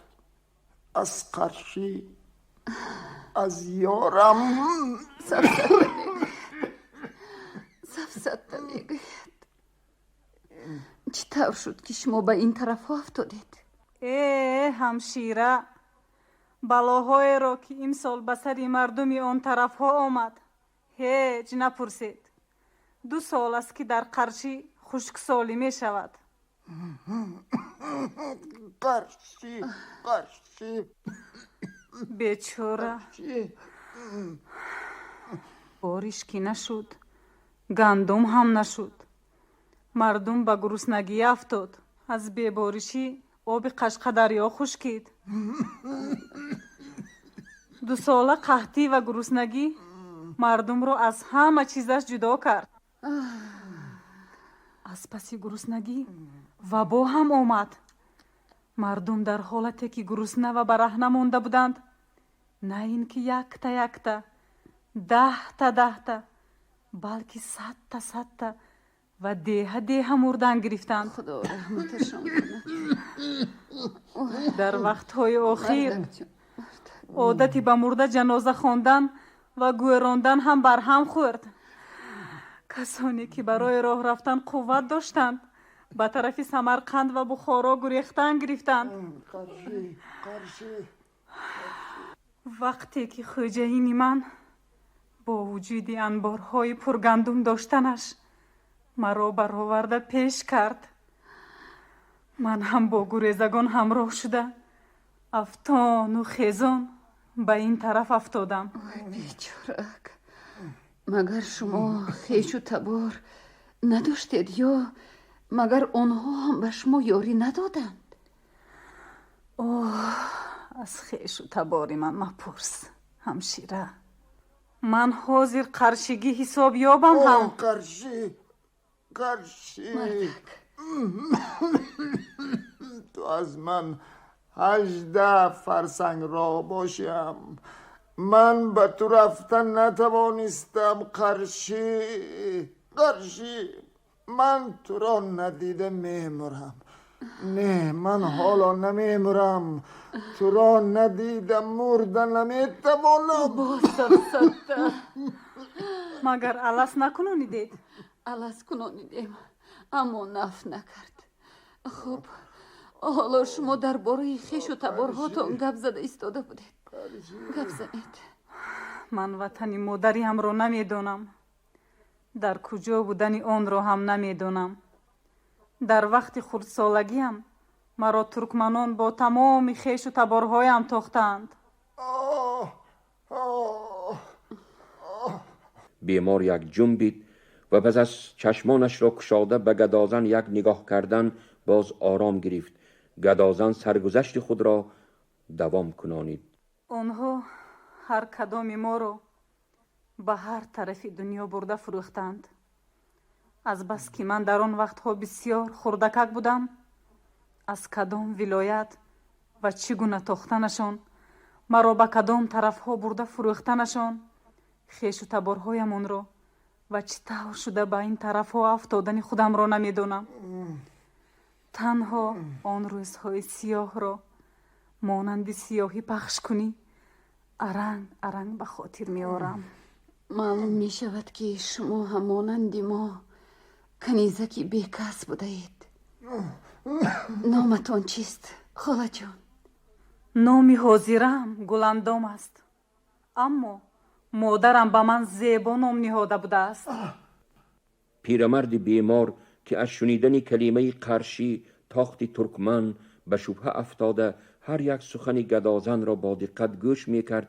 аз Қаршӣ, аз ёрам. Сафсата мегӯяд. Чӣ тавр шуд, ки шумо ба ин тарафҳо афтодед? Э, ҳамшира, балоҳоеро, ки имсол ба сари мардуми он тарафҳо омад, ҳеҷ напурсед. 2 сол аст, ки дар Қаршӣ хушксолӣ мешавад. Қаршӣ, Қаршӣ. Бечора, бориш ки нашуд, гандум ҳам нашуд. Мардум ба гуруснагӣ афтод. Аз беборишӣ оби Қашқадарё хушкид. Дусола қаҳтӣ ва гуруснагӣ мардумро аз ҳама чизаш ҷудо кард. Аз паси гуруснагӣ вабо ҳам омад. Мардум дар ҳолате ки гурусна ва бараҳна монда буданд, на ин ки якта якта, даҳта даҳта, балки садта садта ва деҳа деҳа мурдан гирифтанд. Худо раҳматашон кунад. Дар вақтҳои охир одати ба мурда ҷаноза хондан ва гӯрондан ҳам барҳам хӯрд. Касоне ки барои роҳ рафтан қувват доштанд, ба тарафи Самарқанд ва Бухоро гурехтан гирифтанд. Вақте ки хӯҷаини ман бо вуҷуди анборҳои пургандум доштанаш маро бароварда пеш кард, ман ҳам бо гурезагон ҳамроҳ шуда афтону хезон ба ин тараф афтодам. Ой, бечорак, магар шумо хешу табор надоштед ё магар онҳо ҳам ба шумо ёрӣ надоданд? Оҳ, аз хешу табори ман мапурс, ҳамшира. Ман ҳозир қаршигӣ ҳисоб ёбам ҳам. Қаршӣ, қаршӣ. Мардак, ту аз ман 18 фарсанг роҳ бошам. Ман ба ту рафтан натавонистам. Қаршӣ, қаршӣ, ман туро надида мемурам. Не, ман ҳоло намемурам. Туро надида мурда наметавонам. Боз сафсата. Магар алас накунонидед? Алас кунонидем, аммо наф накард. Хуб, ҳоло шумо дар бораи хешу таборҳотон гап зада истода будед. Гап занед. Ман ватани модариамро намедонам. Дар куҷо будани онро ҳам намедонам. Дар вақти хурдсолагиам маро туркманон бо тамоми хешу таборҳоям тохтаанд. Бемор як ҷунбид ва пас аз чашмонашро кушода ба гадозан як нигоҳ кардан боз ором гирифт. Гадозан саргузашти худро давом кунонид. Онҳо ҳар кадоми моро ба ҳар тарафи дунё бурда фурӯхтанд. Аз бас ки ман дар он вақтҳо бисёр хурдакак будам, аз кадом вилоят ва чӣ гуна тохтанашон, маро ба кадом тарафҳо бурда фурӯхтанашон, хешу таборҳоямонро ва чӣ тавр шуда ба ин тарафҳо афтодани худамро намедонам. Танҳо он рӯзҳои сиёҳро монанди сиёҳӣ пахш кунӣ аранг аранг ба хотир меорам. Маълум мешавад, ки шумо ҳам монанди мо канизаки бекас будаед. Номатон чист, холаҷон? Номи ҳозирам Гуландом аст, аммо модарам ба ман Зебо ном ниҳода будааст. Пирамарди бемор ки аз шунидани калимаи Қаршӣ, тохти туркман, ба шубҳа афтода, ҳар як сухани гадозанро бо диққат гӯш мекард,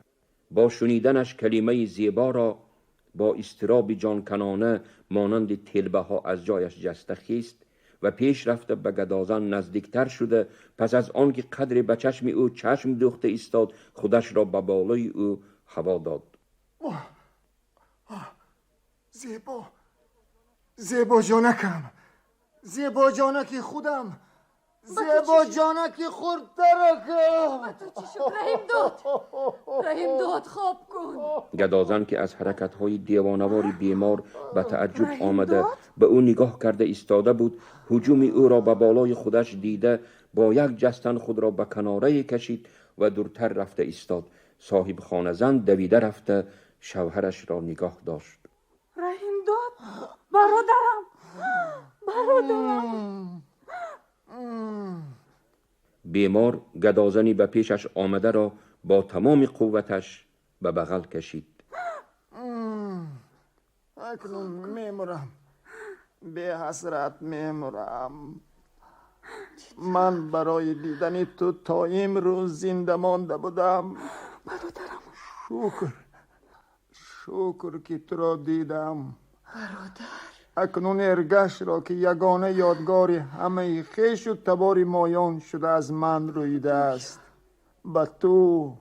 бо шуниданаш калимаи зеборо бо изтироби ҷонканона монанди телбаҳо аз ҷояш ҷаста хист ва пеш рафта ба гадозан наздиктар шуда, пас аз он ки қадре ба чашми ӯ чашм дӯхта истод, худашро ба болои ӯ ҳаво дод. Зебо, зебо ҷонакам, зебо ҷонаки худам, зебо ҷонаки хурдтаракам. Раҳимдод, Раҳимдод, хоб кун. Гадозан ки аз ҳаракатҳои девонавори бемор ба таъаҷҷуб омада ба ӯ нигоҳ карда истода буд, ҳуҷуми ӯро ба болои худаш дида бо як ҷастан худро ба канорае кашид ва дуртар рафта истод. Соҳибхоназан давида рафта шавҳарашро нигоҳ дошт. Раҳимдод, бародарам, бародарам. Бемор гадозани ба пешаш омадаро бо тамоми қувваташ ба бағал кашид. Акнун мемурам, беҳасрат мемурам. Ман барои дидани ту то имрӯз зинда монда будам. Бародарам. Шукр, шукр ки туро дидам. Бародар. Акнун Эргашро ки ягона ёдгори ҳамаи хешу табори моён шуда аз ман рӯидааст, ба ту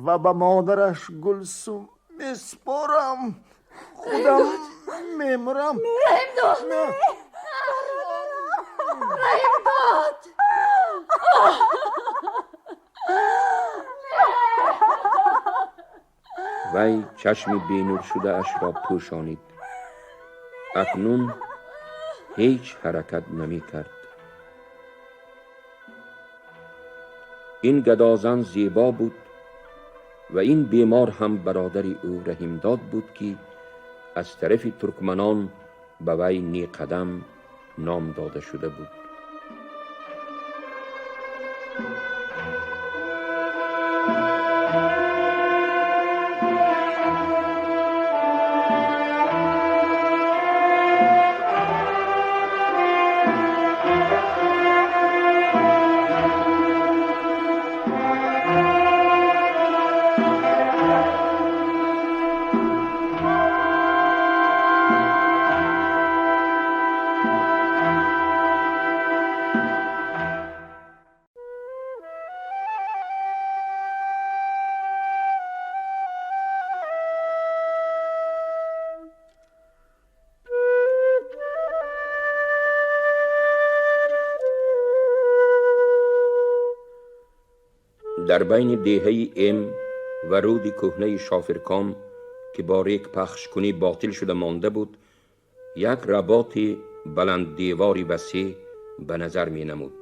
ва ба модараш Гулсум месупорам. Худам мемурам. Раҳимдод, Раҳимдод. Вай чашми бенур шудаашро пӯшонид. Акнун ҳеҷ ҳаракат намекард. Ин гадозан зебо буд ва ин бемор ҳам бародари ӯ Раҳимдод буд ки аз тарафи туркманон ба вай Неқадам ном дода шуда буд. Дар байни деҳаи Эм ва руди кӯҳнаи Шофирком ки бо рек пахшкунӣ ботил шуда монда буд, як работи баланддевори васеъ ба назар менамуд.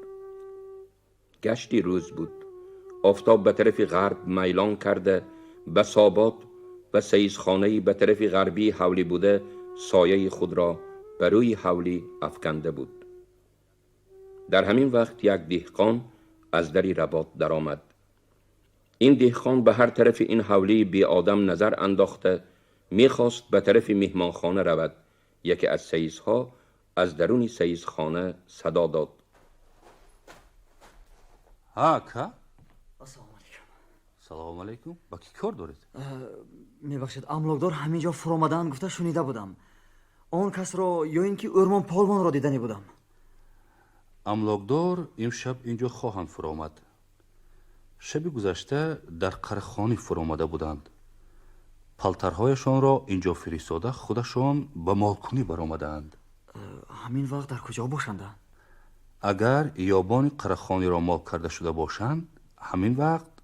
Гашти рӯз буд. Офтоб ба тарафи ғарб майлон карда, ба собот ва саизхонаи ба тарафи ғарбии ҳавлӣ буда сояи худро ба рӯи ҳавлӣ афканда буд. Дар ҳамин вақт як деҳқон аз дари работ даромад. Ин деҳқон ба ҳар тарафи ин ҳавлии беодам назар андохта мехост ба тарафи меҳмонхона равад. Яке аз саисҳо аз даруни саисхона садо дод. Ака? Ассалому алайкум. Салому алайкум. Ба кӣ кор доред? Мебахшед, амлокдор ҳамин ҷо фуромадаанд гуфта шунида будам. Он касро ё ин ки Ӯрмон Полвонро дидани будам. Амлокдор имшаб инҷо хоҳанд фуромад. Шаби гузашта дар қарахонӣ фуромада буданд. Палтарҳояшонро инҷо фиристода худашон ба молкунӣ баромадаанд. Ҳамин вақт дар куҷо бошанда? Агар ёбони қарахониро мол карда шуда бошанд, ҳамин вақт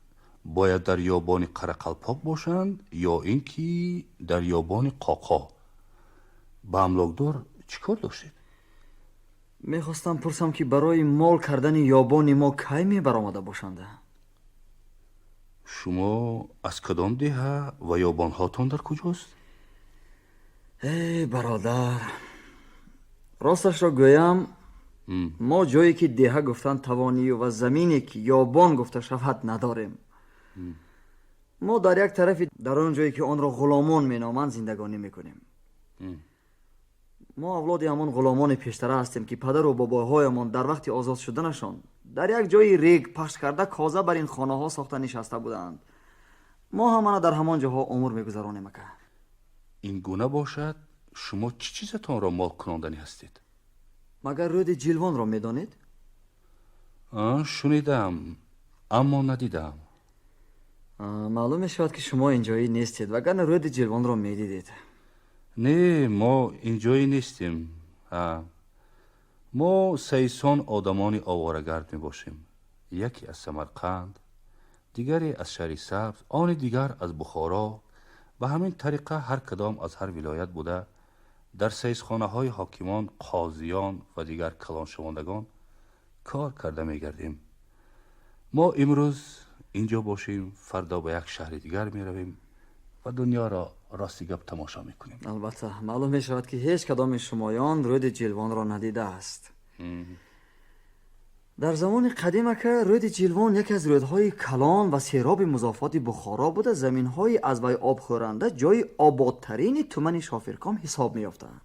бояд дар ёбони Қарақалпоқ бошанд ё ин ки дар ёбони Қоқо. Ба амлокдор чӣ кор доштед? Мехостам пурсам ки барои мол кардани ёбони мо кай мебаромада бошанда? Шумо аз кадом деҳа ва ёбонҳотон дар куҷост? Эй бародар, росташро гӯям, мо ҷое ки деҳа гуфтан тавонию ва замине ки ёбон гуфта шавад надорем. Мо дар як тарафи дар он ҷое ки онро ғуломон меноманд зиндагонӣ мекунем. Мо авлоди ҳамон ғуломони пештара ҳастем ки падару бобоҳоямон дар вақти озод шуданашон Дар як ҷои рег пахш карда коза бар ин хонаҳо сохта нишаста буданд. Мо ҳам ана дар ҳамон ҷоҳо умр мегузаронем, ака. Ин гуна бошад, шумо чӣ чизатонро мол кунонданӣ ҳастед? Магар рӯди Ҷилвонро медонед? Шунидам, аммо надидам. Маълум мешавад, ки шумо инҷоӣ нестед, вагарна рӯди Ҷилвонро медидед. Не, мо инҷоӣ нестем. Мо саисон одамони оворагард мебошем. Яке аз Самарқанд, дигаре аз шаҳри Сабз, они дигар аз Бухоро. Ба ҳамин тариқа ҳар кадом аз ҳар вилоят буда дар саисхонаҳои ҳокимон, қозиён ва дигар калоншавандагон кор карда мегардем. Мо имрӯз инҷо бошем, фардо ба як шаҳри дигар меравем ва дунёро рости гап тамошо мекунем. Албатта, маълум мешавад, ки ҳеҷ кадоми шумоён рӯди Ҷилвонро надидааст. Дар замони қадим, ака, рӯди Ҷилвон яке аз рӯдҳои калон ва сероби музофоти Бухоро буда, заминҳои аз вай обхӯранда ҷои ободтарини тумани Шофирком ҳисоб меёфтанд.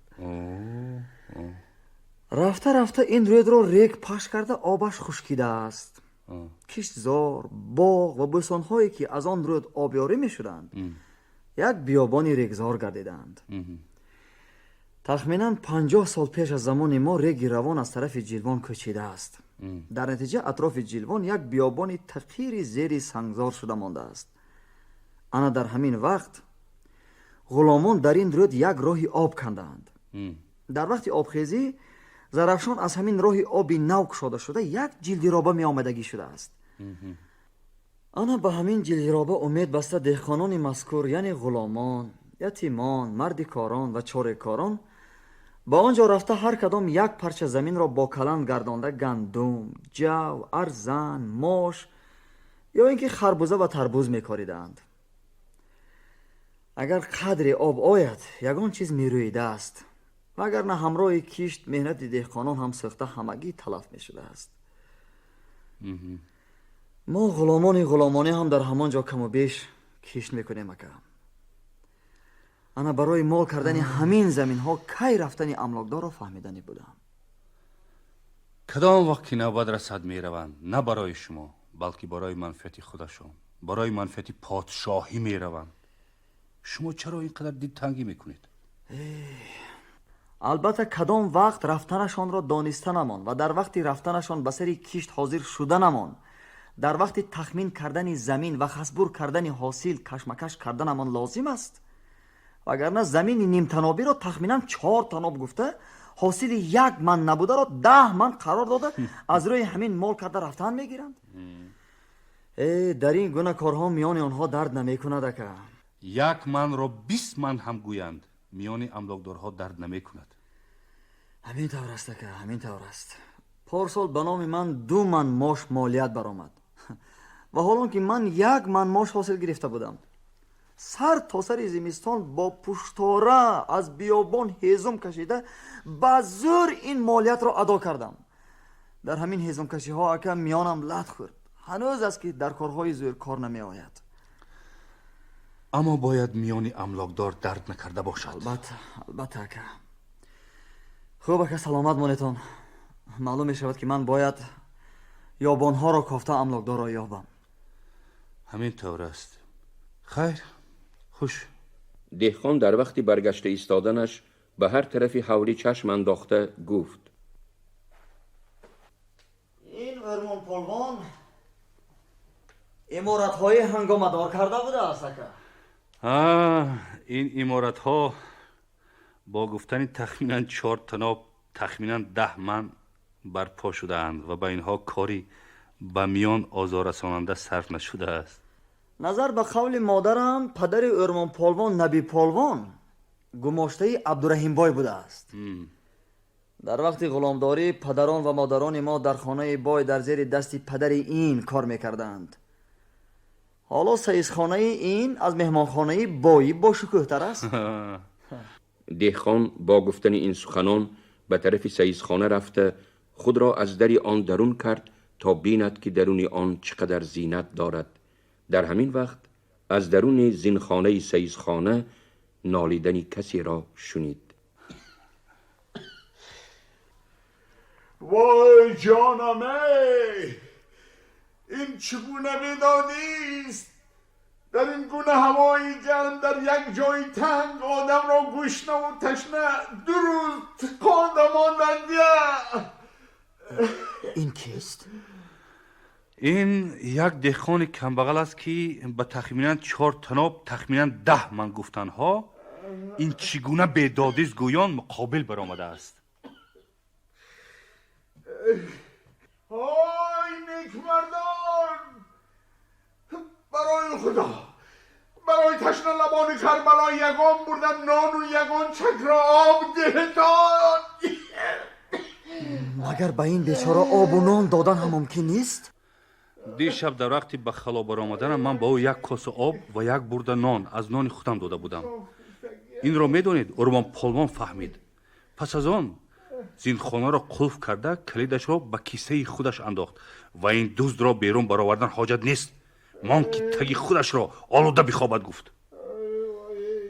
Рафта рафта ин рӯдро рег пахш карда обаш хушкидааст. Киштзор, боғ ва бӯстонҳое, ки аз он рӯд обёрӣ мешуданд, як биёбони регзор гардиданд. Тахминан 50 сол пеш аз замони мо реги равон аз тарафи Ҷилвон кӯчидааст. Дар натиҷа атрофи Ҷилвон як биёбони тақири зери сангзор шуда мондааст. Ана дар ҳамин вақт ғуломон дар ин рӯд як роҳи об кандаанд. Дар вақти обхезӣ Зарафшон аз ҳамин роҳи оби нав кушода шуда як ҷилдироба меомадагӣ шудааст. Ана ба ҳамин ҷилдироба умед баста деҳқонони мазкур, яъне ғуломон, ятимон, мардикорон ва чорекорон ба он ҷо рафта ҳар кадом як парча заминро бо каланд гардонда гандум, ҷав, арзан, мош ё ин ки харбуза ва тарбуз мекоридаанд. Агар қадре об ояд, ягон чиз мерӯидааст, вагарна ҳамроҳи кишт меҳнати деҳқонон ҳам сӯхта ҳамагӣ талаф мешудааст. Мо ғуломони ғуломонӣ ҳам дар ҳамон ҷо каму беш кишт мекунем, ака. Ана барои мол кардани ҳамин заминҳо кай рафтани амлокдорро фаҳмиданӣ будам. Кадом вақт ки навбат расад мераванд, на барои шумо, балки барои манфиати худашон, барои манфиати подшоҳӣ мераванд. Шумо чаро ин қадар дилтангӣ мекунед? Албатта, кадом вақт рафтанашонро донистанамон ва дар вақти рафтанашон ба сари кишт ҳозир шуданамон, дар вақти тахмин кардани замин ва хасбур кардани ҳосил кашмакаш карданамон лозим аст. Вагарна замини нимтанобиро тахминан 4 таноб гуфта, ҳосили 1 ман набударо 10 ман қарор дода, аз рӯи ҳамин мол карда рафтан мегиранд. Дар ин гуна корҳо миёни онҳо дард намекунад, ака. 1 манро 20 ман ҳам гӯянд, миёни амлокдорҳо дард намекунад. Ҳамин тавр аст, ака, ҳамин тавр аст. Порсол ба номи ман 2 ман мош молият баромад ва ҳолон ки ман 1 ман мош ҳосил гирифта будам. Сар то сари зимистон бо пуштора аз биёбон ҳезум кашида ба зӯр ин молиятро адо кардам. Дар ҳамин ҳезумкашиҳо, ака, миёнам лат хӯрд. Ҳанӯз аст, ки дар корҳои зӯр кор намеояд. Аммо бояд миёни амлокдор дард накарда бошад. Албатта, албатта, ака. Хуб, ака, саломат монетон. Маълум мешавад, ки ман бояд ёбонҳоро кофта амлокдорро ёбам. Ҳамин тавр аст. Хайр, хуш. Деҳқон дар вақти баргашта истоданаш ба ҳар тарафи ҳавлӣ чашм андохта гуфт: ин Ӯрмонполвон иморатҳои ҳангомадор карда будааст, ака. Ин иморатҳо бо гуфтани тахминан 4 таноб тахминан 10 ман барпо шудаанд ва ба инҳо кори ба миён озоррасонанда сарф нашудааст. Назар ба қавли модарам, падари Ӯрмонполвон Набиполвон гумоштаи Абдураҳимбой будааст. Дар вақти ғуломдорӣ падарон ва модарони мо дар хонаи бой дар зери дасти падари ин кор мекарданд. Ҳоло саисхонаи ин аз меҳмонхонаи боӣ бошукӯҳтар аст. Деҳқон бо гуфтани ин суханон ба тарафи саисхона рафта худро аз дари он дарун кард то бинад, ки даруни он чӣ қадар зинат дорад. Дар ҳамин вақт аз даруни зинхонаи саисхона нолидани касеро шунид. وای جانم ای، این چگونه بیدادی است؟ در این گونه هوای گرم در یک جای تنگ آدم را گشنه و تشنه 2 روز تکانده ماندند. این کیست؟ این یک دهقان کمبغل است که به تخمیناً 4 تناب تخمیناً 10 من گفتنها این چگونه بیدادی است گویان مقابل برآمده است. آی نیکمردان، برای خدا، برای تشنه لبان کربلا یگان بردن نان و یگان چک را آب دهتان. مگر به این بیچاره آب و نان دادن هم ممکن نیست؟ دیشب در وقتی به خلا برآمدنم من با او 1 کاسه آب و 1 برده نان از نان خودم داده بودم. این را میدونید اورمان پالمان فهمید. پس از آن زینخانه را قلف کرده کلیدش را به کیسه خودش انداخت و این دزد را بیرون برآوردن حاجت نیست، مان که تگی خودش را آلوده بخوابد گفت.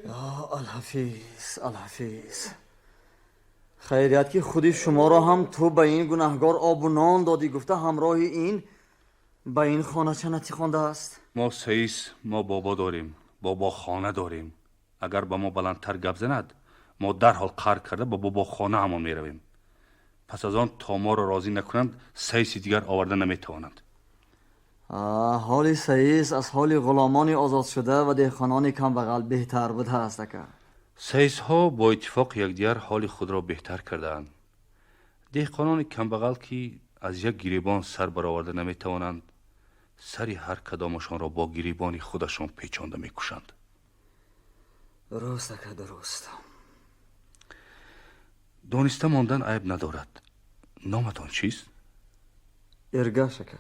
یا الحفیظ، الحفیظ، خیریت که خودی شما را هم تو به این گناهگار آب و نان دادی گفته همراه این به این خانه چه نتی خوانده است؟ ما سیس، ما بابا داریم، بابا خانه داریم. اگر به ما بلندتر گپ زند ما در حال قهر کرده به بابا خانه همان می رویم. پس از آن تا ما را راضی نکنند سیس دیگر آورده نمی توانند. حال سیس از حال غلامان آزاد شده و دهقانان کم بغل بهتر بوده است. اکا سیس ها با اتفاق یکدیگر حال خود را بهتر کردند. دهقانان کم بغل که از یک گریبان سر برآورده نمی توانند، سر هر کدامشان را با گریبان خودشان پیچانده می کشند. درست اکا، درست. دانسته ماندن عیب ندارد. نامتان چیست؟ ارگاش اکا.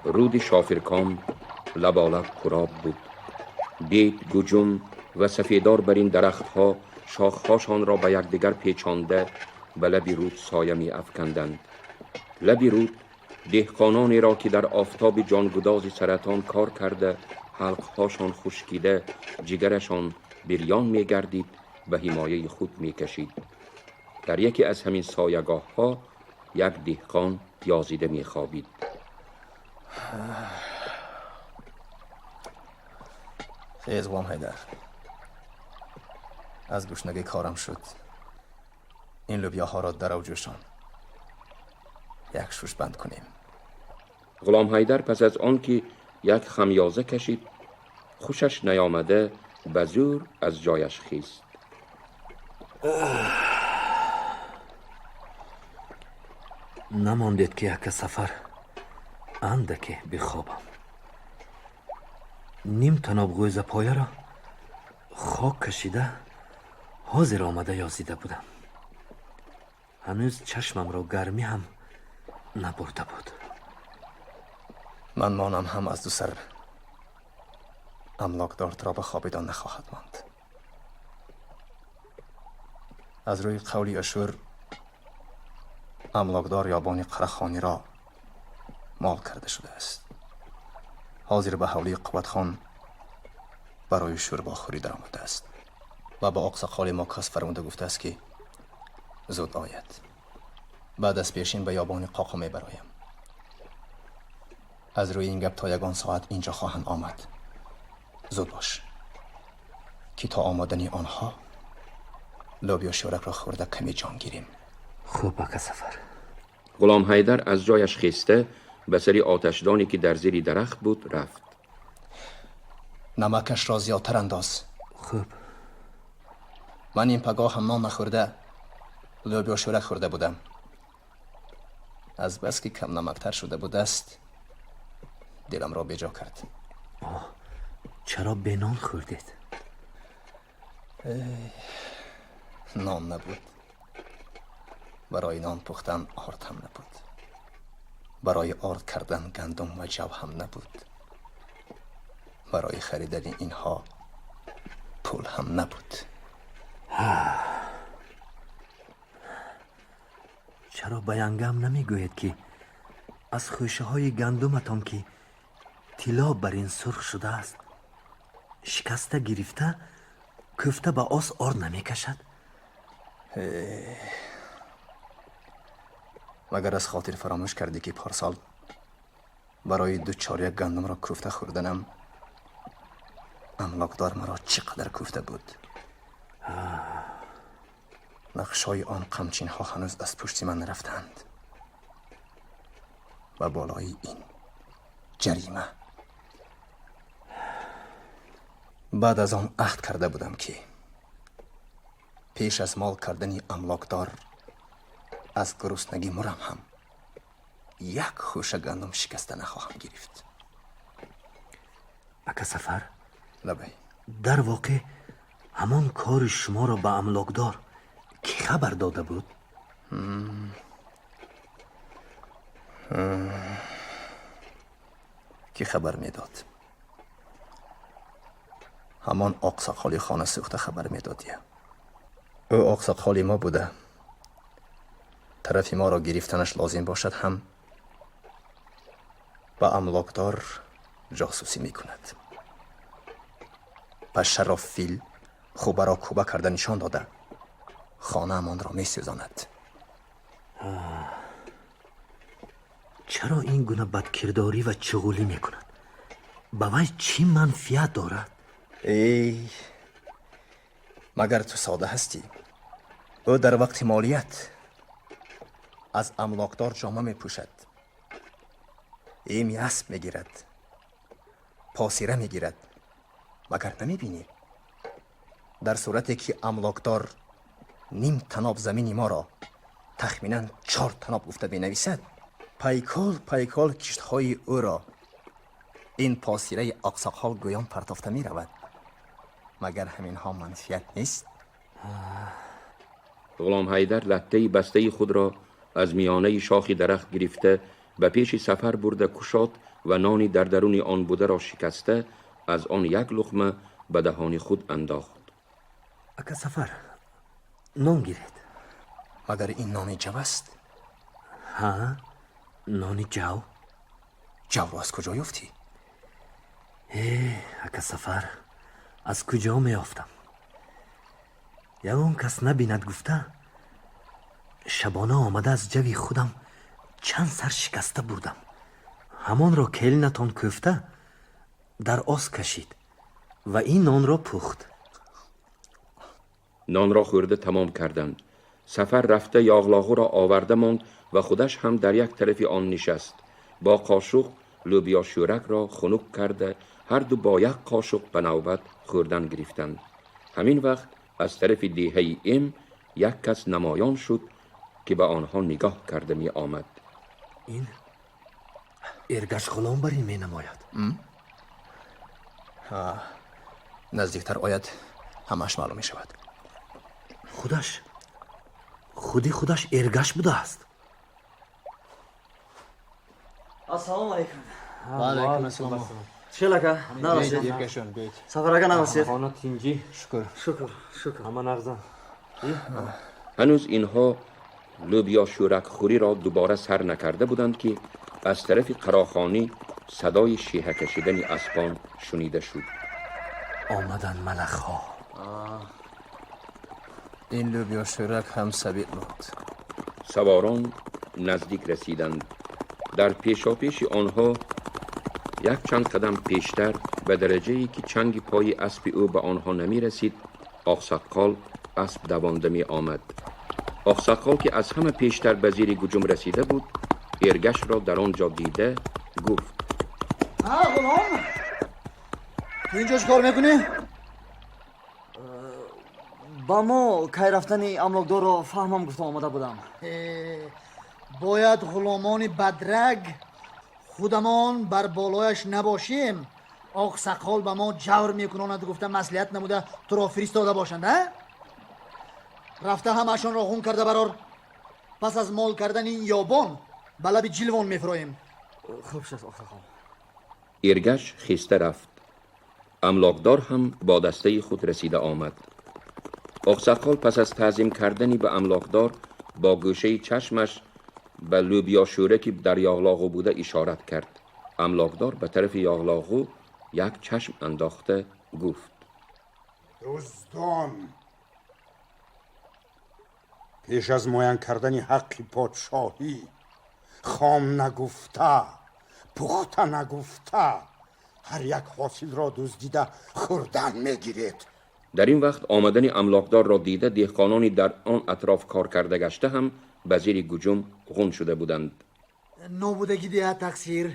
رود شافرکام لبالب پرآب بود. بید، گجم و سفیدار بر این درختها شاخهاشان را به یکدیگر پیچانده به لب رود سایه می افکندند. لب رود دهقانانی را که در آفتاب جانگداز سرطان کار کرده، حلقهاشان خشکیده، جگرشان بریان می گردید، به حمایه خود می کشید. در یکی از همین سایگاه ها یک دهقان یازیده می خوابید. خیز غلام حیدر، از گشنگی کارم شد. این لوبیاها را در جوشان یک شوش بند کنیم. غلام حیدر پس از آن که یک خمیازه کشید، خوشش نیامده به زور از جایش خیست. نماندید که یک سفر اندکه بخوابم. نیم تناب گوزه پایه را خاک کشیده حاضر آمده یازیده بودم. هنوز چشمم را گرمی هم نبرده بود. من مانم هم از دو سر املاکدار را به خوابیدن نخواهد ماند. از روی قولی اشور املاکدار یابان قرخانی را مال کرده شده است. حاضر به حولی قوت خان برای شوربا خوری در آمده است و با آقساقال ما کس فرموده گفته است که زود آید. بعد از پیشین به یابان قاقا می برایم. از روی این گپ تا یگان ساعت اینجا خواهند آمد. زود باش که تا آمدن آنها لوبیا شورک را خورده کمی جان گیریم. خوب اکا سفر. غلام حیدر از جایش خیسته به سری آتشدانی که در زیر درخت بود رفت. نمکش را زیادتر انداز. خوب. Ман ин пагоҳ ҳам нон нахӯрда, лӯбиё шӯрак хӯрда будам. Аз бас ки кам намактар шуда будаст, дилам ро беҷо кард. Чаро бе нон хӯрдед? Нон набуд. Барои нон пухтан орд ҳам набуд. Барои орд кардан гандум ва ҷав ҳам набуд. Барои харидани инҳо пул ҳам набуд. Чаро ба янгам намегӯед, ки аз хӯшаҳои гандуматон, ки тилло бар ин сурх шудааст, шикаста гирифта кӯфта ба ос орд намекашад? Магар аз хотир фаромӯш кардӣ, ки парсол барои 2 чоряк гандумро кӯфта хӯрданам амлокдор маро чӣ қадар кӯфта буд? Нақшҳои он қамчинҳо ҳанӯз аз пушти ман нарафтанд ва болои ин ҷарима. Баъд аз он аҳд карда будам, ки пеш аз мол кардани амлокдор аз гуруснагӣ мурам ҳам як хӯша гандум шикаста нахоҳам гирифт. Ака Сафар, лабай. Дар воқеъ ҳамон кори шуморо ба амлокдор кӣ хабар дода буд? Кӣ хабар медод? Ҳамон оқсоқоли хона сӯхта хабар медод. Ӯ оқсоқоли мо буда, тарафи моро гирифтанаш лозим бошад ҳам ба амлокдор ҷосусӣ мекунад. Пашшаро фил хубаро кӯба карда нишон дода хонаамонро месӯзонад. Чаро ин гуна бадкирдорӣ ва чуғулӣ мекунад? Ба вай чӣ манфиат дорад? Эй, магар ту сода ҳастӣ? Ӯ дар вақти молият аз амлокдор ҷома мепӯшад, эми асп мегирад, посира мегирад. Магар намебинӣ? Дар сурате ки амлокдор ним таноб замини моро тахминан 4 таноб гуфта менависад, пайкол пайкол киштҳои ӯро ин посираи оқсоқол гӯён партофта меравад. Магар ҳаминҳо манфиат нест? ғулом ҳайдар латтаи бастаи худро аз миёнаи шохи дарахт гирифта ба пеши Сафар бурда кушод ва нони дар даруни он бударо шикаста аз он як луқма ба даҳони худ андохт. Ака Сафар, нон гиред. Магар ин нони ҷав аст? Ҳа, нони ҷав. Ҷавро аз куҷо ёфтӣ? Ака Сафар, аз куҷо меёфтам? Ягон кас набинад гуфта шабона омада аз ҷави худам чанд сар шикаста бурдам. Ҳамонро келинатон кӯфта дар ос кашид ва ин нонро пухт. Нонро хӯрда тамом карданд. Сафар рафта яғлоғуро оварда монд ва худаш ҳам дар як тарафи он нишаст. Бо қошуқ лӯбиё шӯракро хунук карда ҳар ду бо як қошуқ ба навбат хӯрдан гирифтанд. Ҳамин вақт аз тарафи деҳаи Эм як кас намоён шуд, ки ба онҳо нигоҳ карда меомад. Ин Эргаш ғулом бар ин менамояд. Наздиктар ояд, ҳамааш маълум мешавад. Худаш, худи худаш Эргаш будааст. Ассалому алайкум. Ва алайкум ассалом. Чӣ ака? Нарасид. Сафар ака нарасид. Хона тинҷӣ. Шукр. Шукр, шукр. Ҳама нағзан. Ҳанӯз инҳо лӯбиё шӯракхӯриро дубора сар накарда буданд, ки аз тарафи қарохонӣ садои шиҳа кашидани аспон шунида шуд. Омаданд малахҳо. Ин лӯбиё шӯрак ҳам сабит буд. Саворон наздик расиданд. Дар пешопеши онҳо як чанд қадам пештар ба дараҷае ки чанги пои аспи ӯ ба онҳо намерасид, Оқсаққол асп давонда меомад. Оқсаққол ки аз ҳама пештар ба зери гуҷум расида буд, Эргашро дар он ҷо дида гуфт: Ба мо кай рафтани амлокдорро фаҳмам гуфта омада будам. Бояд ғуломони бадраг худамон бар болояш набошем, оқсақол ба мо ҷавр мекунонад гуфта маслиҳат намуда туро фиристода бошанд. А рафта ҳамаашонро ғун карда барор. Пас аз мол кардани ин ёбон ба лаби ҷилвон мефуроем. Хуб шуд, оқсақол. Иргаш хеста рафт. Амлокдор ҳам бо дастаи худ расида омад. Оқсақол пас аз таъзим кардани ба амлокдор бо гӯшаи чашмаш ба лӯбиёшӯра ки дар яғлоғу буда ишорат кард. Амлокдор ба тарафи яғлоғу як чашм андохта гуфт: Дуздон пеш аз муайян кардани ҳаққи подшоҳӣ хом нагуфта, пухта нагуфта, ҳар як ҳосилро дуздида хӯрдан мегиред. Дар ин вақт омадани амлокдорро дида, деҳқонони дар он атроф кор карда гашта ҳам ба зери гуҷум ғун шуда буданд. Нобудагӣ диҳад тақсир,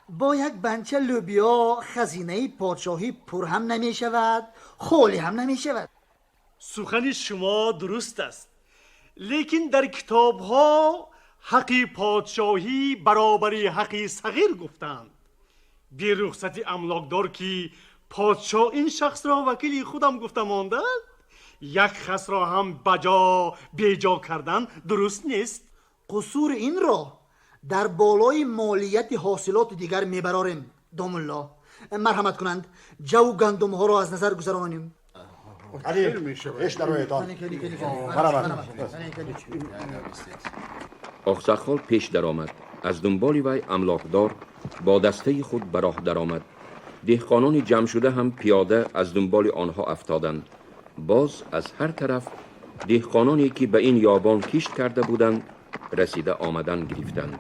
бо як банча лӯбиё хазинаи подшоҳӣ пур ҳам намешавад, холӣ ҳам намешавад. Сухани шумо дуруст аст, лекин дар китобҳо ҳаққи подшоҳӣ баробари ҳаққи сағир гуфтанд. Бе рухсати амлокдор, ки подшоҳ ин шахсро вакили худам гуфта монданд, як хасро ҳам баҷо беҷо кардан дуруст нест. Қусури инро дар болои молияти ҳосилоти дигар мебарорем. Домулло, марҳамат кунанд, ҷаву гандумҳоро аз назар гузаронем. Пеш дароедон. Оқсақол пеш даромад. Аз дунболи вай амлокдор бо дастаи худ ба роҳ даромад. Деҳқонони ҷамъшуда ҳам пиёда аз дунболи онҳо афтоданд. Боз аз ҳар тараф деҳқононе ки ба ин ёбон кишт карда буданд, расида омадан гирифтанд.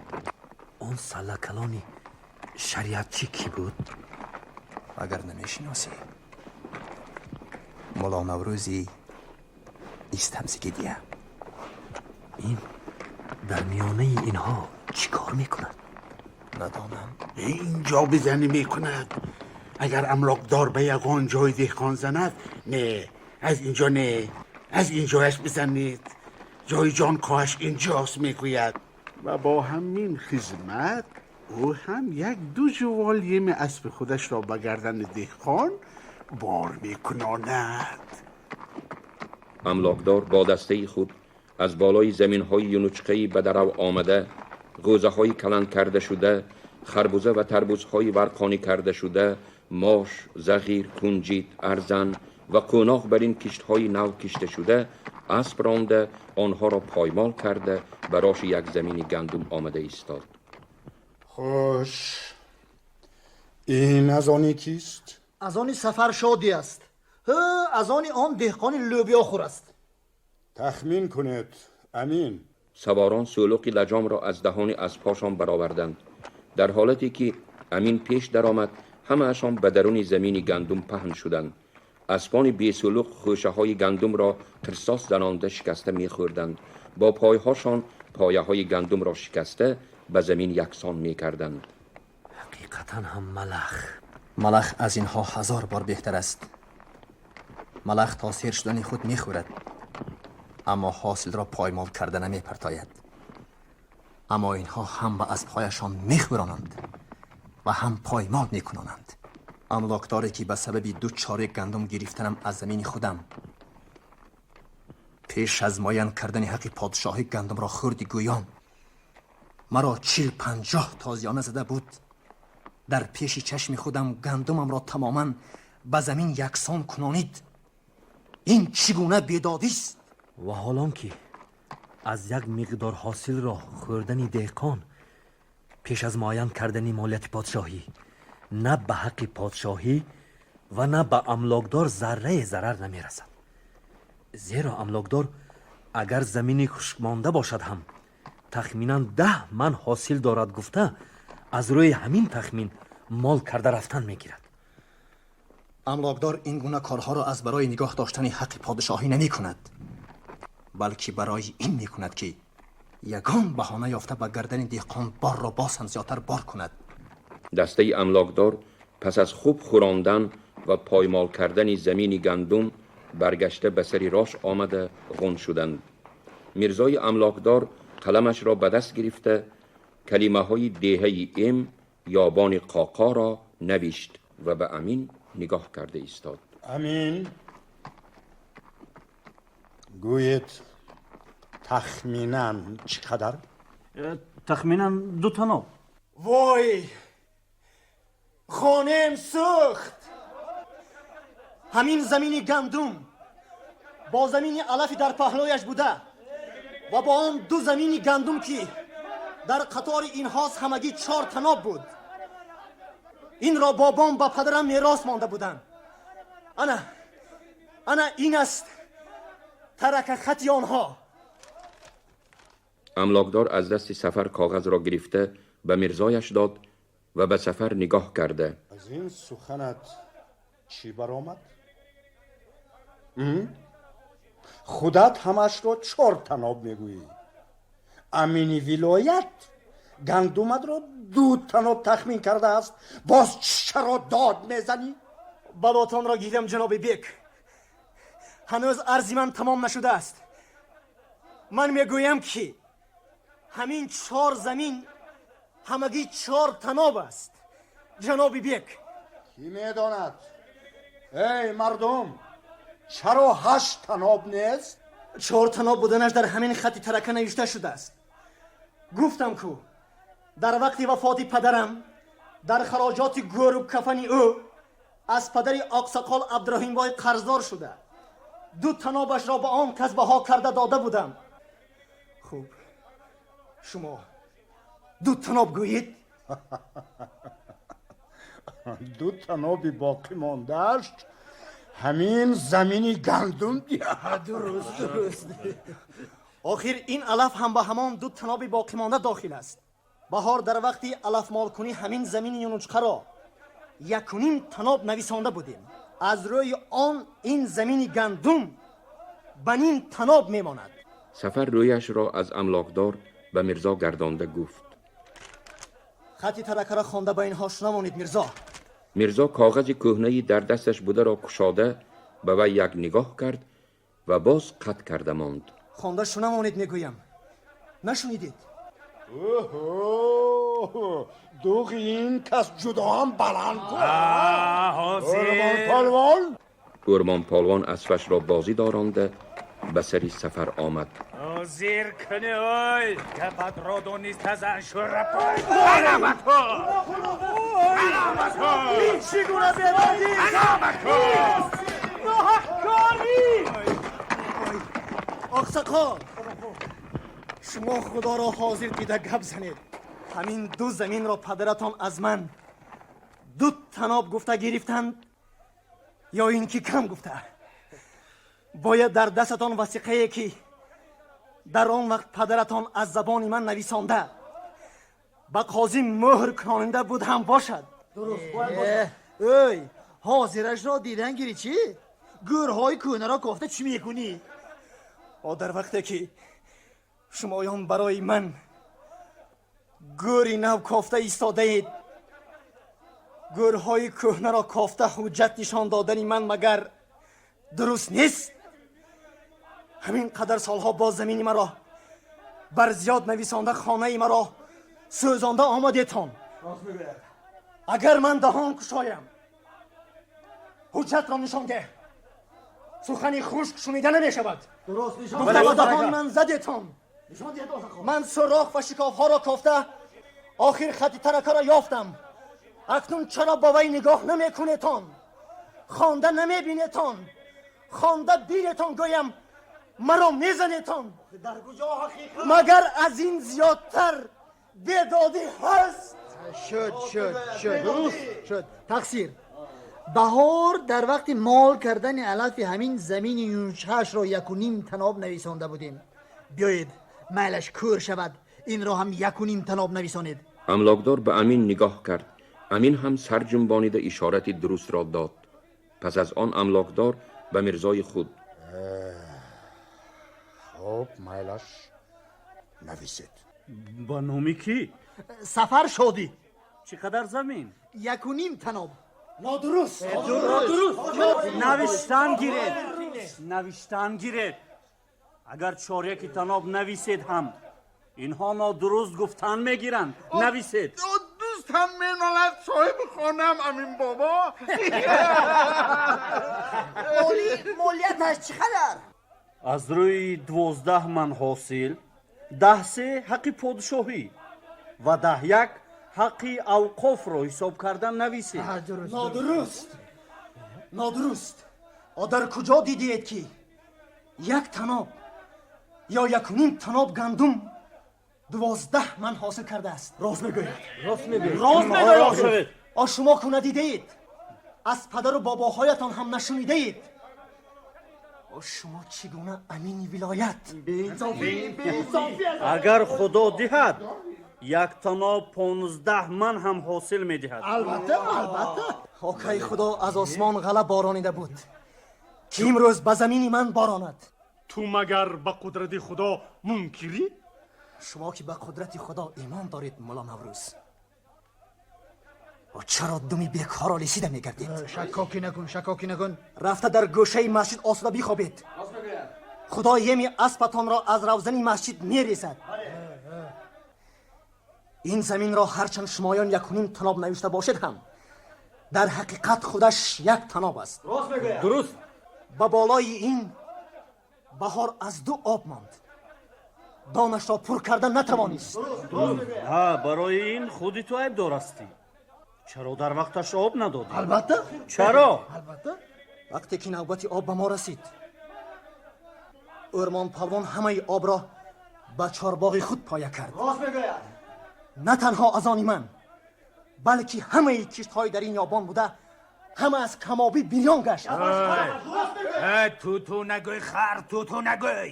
Он саллакалони шариатчӣ кӣ буд? Агар намешиносӣ, Мулло Наврӯзи истамзигидия. Ин дар миёнаи инҳо чӣ кор мекунад? Надонам. Инҷо бизанӣ мекунад. Агар амлокдор ба ягон ҷой деҳқон занад, не аз инҷо, не аз инҷояш бизанед, ҷои ҷонкоҳаш инҷост мегӯяд. Ва бо ҳамин хизмат ӯ ҳам як ду ҷувол еми аспи худашро ба гардани деҳқон бор мекунонад. Амлокдор бо дастаи худ аз болои заминҳои юнучқаи ба дарав омада, ғӯзаҳои каланд карда шуда, харбуза ва тарбузҳои варқонӣ карда шуда, мош, зағир, кунҷит, арзан ва қӯноқ бар ин киштҳои нав кишта шуда, асп ронда, онҳоро поймол карда, ба роши як замини гандум омада истод. Хуш, ин аз они кист? Аз они Сафар Шодӣ аст. Аз они он деҳқони лӯбиёхӯр аст. Тахмин кунед, Амин. Саворон сӯлуқи лаҷомро аз даҳони аспҳошон бароварданд. Дар ҳолате ки Амин пеш даромад, ҳамаашон ба даруни замини гандум паҳн шуданд. Аспони бесӯлуқ хӯшаҳои гандумро қирсос занонда шикаста мехӯрданд. Бо пойҳошон пояҳои гандумро шикаста ба замин яксон мекарданд. Ҳақиқатан ҳам малах. Малах аз инҳо 1000 бор беҳтар аст. Малах то сер шудани худ мехӯрад, аммо ҳосилро поймол карда намепартояд. Аммо инҳо ҳам ба аспҳояшон мехӯронанд ва ҳам поймол мекунонанд. Амлокдоре ки ба сабаби ду чорек гандум гирифтанам аз замини худам пеш аз муайян кардани ҳаққи подшоҳӣ гандумро хӯрди, гӯён маро 40-50 тозиёна зада буд, дар пеши чашми худам гандумамро тамоман ба замин яксон кунонид. Ин чӣ гуна бедодист? Ва ҳолон ки аз як миқдор ҳосилро хӯрдани деҳқон пеш аз муайян кардани молияти подшоҳӣ на ба ҳаққи подшоҳӣ ва на ба амлокдор заррае зарар намерасад, зеро амлокдор агар замини хушкмонда бошад ҳам тахминан 10 ман ҳосил дорад гуфта, аз рӯи ҳамин тахмин мол карда рафтан мегирад. Амлокдор ин гуна корҳоро аз барои нигоҳ доштани ҳаққи подшоҳӣ намекунад, балки барои ин мекунад, ки ягон баҳона ёфта ба гардани деҳқон борро боз ҳам зиёдтар бор кунад. Дастаи амлокдор пас аз хуб хӯрондан ва поймол кардани замини гандум برگشته به سر راش آمده غن شدند. میرزای املاکدار قلمش را به دست گرفته کلمه های دهه ام یابان قاقا را نوشت و به امین نگاه کرده ایستاد. امین، گویید تخمیناً چقدر؟ تخمیناً 2 تناب. وای، خانه‌ام سوخت. همین زمین گندم با زمین علف در پهلویش بوده و با آن 2 زمین گندم که در قطار اینهاست همگی 4 تناب بود. این را بابام با پدرم میراث مانده بودند. انا این است ترک خطی آنها. املاکدار از دست سفر کاغذ را گرفته به میرزایش داد و به سفر نگاه کرده. از این سخنت چی برآمد؟ خودت همش را 4 تناب میگویی. امینی ولایت گندمت را 2 تناب تخمین کرده است. باز چرا داد میزنی؟ بلاتان را گیرم جناب بیک. هنوز عرض من تمام نشده است. من میگویم که همین 4 زمین همگی 4 تناب است. جناب بیک. کی میداند؟ ای مردم، چرا 8 تناب نیست؟ 4 تناب بودنش در همین خط ترکه نوشته شده است. گفتم که در وقت وفات پدرم در خراجات گور و کفن او از پدر آقسقال عبدالرحیم بای قرضدار شده. 2 تنابش را به آن کس بها کرده داده بودم. خوب، شما 2 تناب گویید؟ 2 تنابی باقی مانده است. همین زمینی گندم دیگه. درست. آخر این علف هم به همان 2 تناب باقی مانده داخل است. بهار در وقتی علف مال کنی همین زمین یونچقه را 1.5 تناب نویسانده بودیم. از روی آن این زمین گندم به 0.5 تناب میماند. سفر رویش را از املاکدار به میرزا گردانده گفت: خطی ترکه را خوانده به اینها شنوانید میرزا. میرزا کاغذ کهنه‌ای در دستش بوده را کشاده به وی یک نگاه کرد و باز قطع کرده ماند. خوانده شنوانید میگویم، نشنیدید؟ اوه، دوغ این کس جدا هم بلند کن. ارمان پالوان. ارمان پالوان اسبش را بازی دارانده به سری سفر آمد. زیر کنی اوی گپت را دونیست از انشور پای. این چگونه بیدادی؟ ناحق کاری. آقسقال، شما خدا را حاضر دیده گپ زنید. همین 2 زمین را پدرتان از من 2 تناب گفته گرفتند یا اینکه کم گفته؟ باید در دستتان وثیقه که در آن وقت پدرتان از زبان من نویسانده به قاضی مهر کنانده بود هم باشد. درست باید باشد. ای حاضرش را دیدن گیری چی؟ گورهای کهنه را کافته چی میکنی؟ در وقتی که شمایان برای من گوری نو کافته ایستاده اید، گورهای کهنه را کافته حجت نشان دادن من مگر درست نیست؟ همین قدر سالها باز زمین مرا بر زیاد نویسانده خانه مرا سوزانده آمدیتان. اگر من دهان کشایم حجت را نشان ده، سخنی خشک شنیده نمی شود. درست نشان گفته دهان من زدیتان. من سوراخ و شکاف ها را کافته آخر خط ترکه را یافتم. اکنون چرا با وی نگاه نمی کنیتان؟ خوانده نمی بینیتان؟ خوانده بینیتان گویم مرا میزنیتان. در کجا حقیقت؟ مگر از این زیادتر بیدادی هست؟ شد شد شد شد. تقصیر بهار در وقت مال کردن علف همین زمین یونچهش را 1.5 تناب نویسانده بودیم. بیایید میلش کور شود، این را هم 1.5 تناب نویسانید. املاکدار به امین نگاه کرد. امین هم سر جنبانیده اشارت درست را داد. پس از آن املاکدار به میرزای خود: خب میلش نویسید. با نامی کی؟ سفر شادی. چقدر زمین؟ 1.5 تناب. نادرست. نادرست. نوشتن گیرید. Навиштан гиред. Агар чоряки таноб нависед ҳам, инҳо нодуруст гуфтан мегиранд. Нависед. Дӯстам менолад, соҳиби хонам Амин бобо. Молияташ чӣ қадар? Аз рӯи 12 ман ҳосил, 10 се ҳаққи подшоҳӣ ва 10 як ҳаққи авқофро ҳисоб кардан нависед. Нодуруст, нодуруст. Дар куҷо дидиед, ки як таноб ё якуним таноб гандум 12 ман ҳосил кардааст? Рост мегӯяд. Рост мегӯяд. Рост мегӯяд. Шумо ку надидаед, аз падару бобоҳоятон ҳам нашунидаед. Шумо чӣ гуна амини вилоят? Агар Худо диҳад, як таноб 15 ман ҳам ҳосил медиҳад. Албатта, албатта. Окай, Худо аз осмон ғалла боронида буд, ки имрӯз ба замини ман боронад? Ту магар ба қудрати Худо мункирӣ? Шумо ки ба қудрати Худо имон доред, Мулло Наврӯз, чаро думи бекҳоро лисида мегардед? Шаккокӣ накун, шаккокӣ накун. Рафта дар гӯшаи масҷид осуда бихобед. Худо еми аспатонро аз равзани масҷид мерезад. Ин заминро ҳарчанд шумоён якуним таноб навишта бошед ҳам, дар ҳақиқат худаш як таноб аст. Дуруст. Ба болои ин баҳор аз ду об монд, донашро пур карда натавонист. Ҳа, барои ин худи ту айбдор ҳастӣ. Чаро дар вақташ об надодӣ? Албатта. Чаро? Албатта. Вақте ки навбати об ба мо расид, Ӯрмон Палвон ҳамаи обро ба чорбоғи худ поя кард. Рост мегӯяд. На танҳо аз они ман, балки ҳамаи киштҳои дар ин ёбон буда ҳама аз камобӣ бирён гашт. Туту нагӯй, хар, туту нагӯй.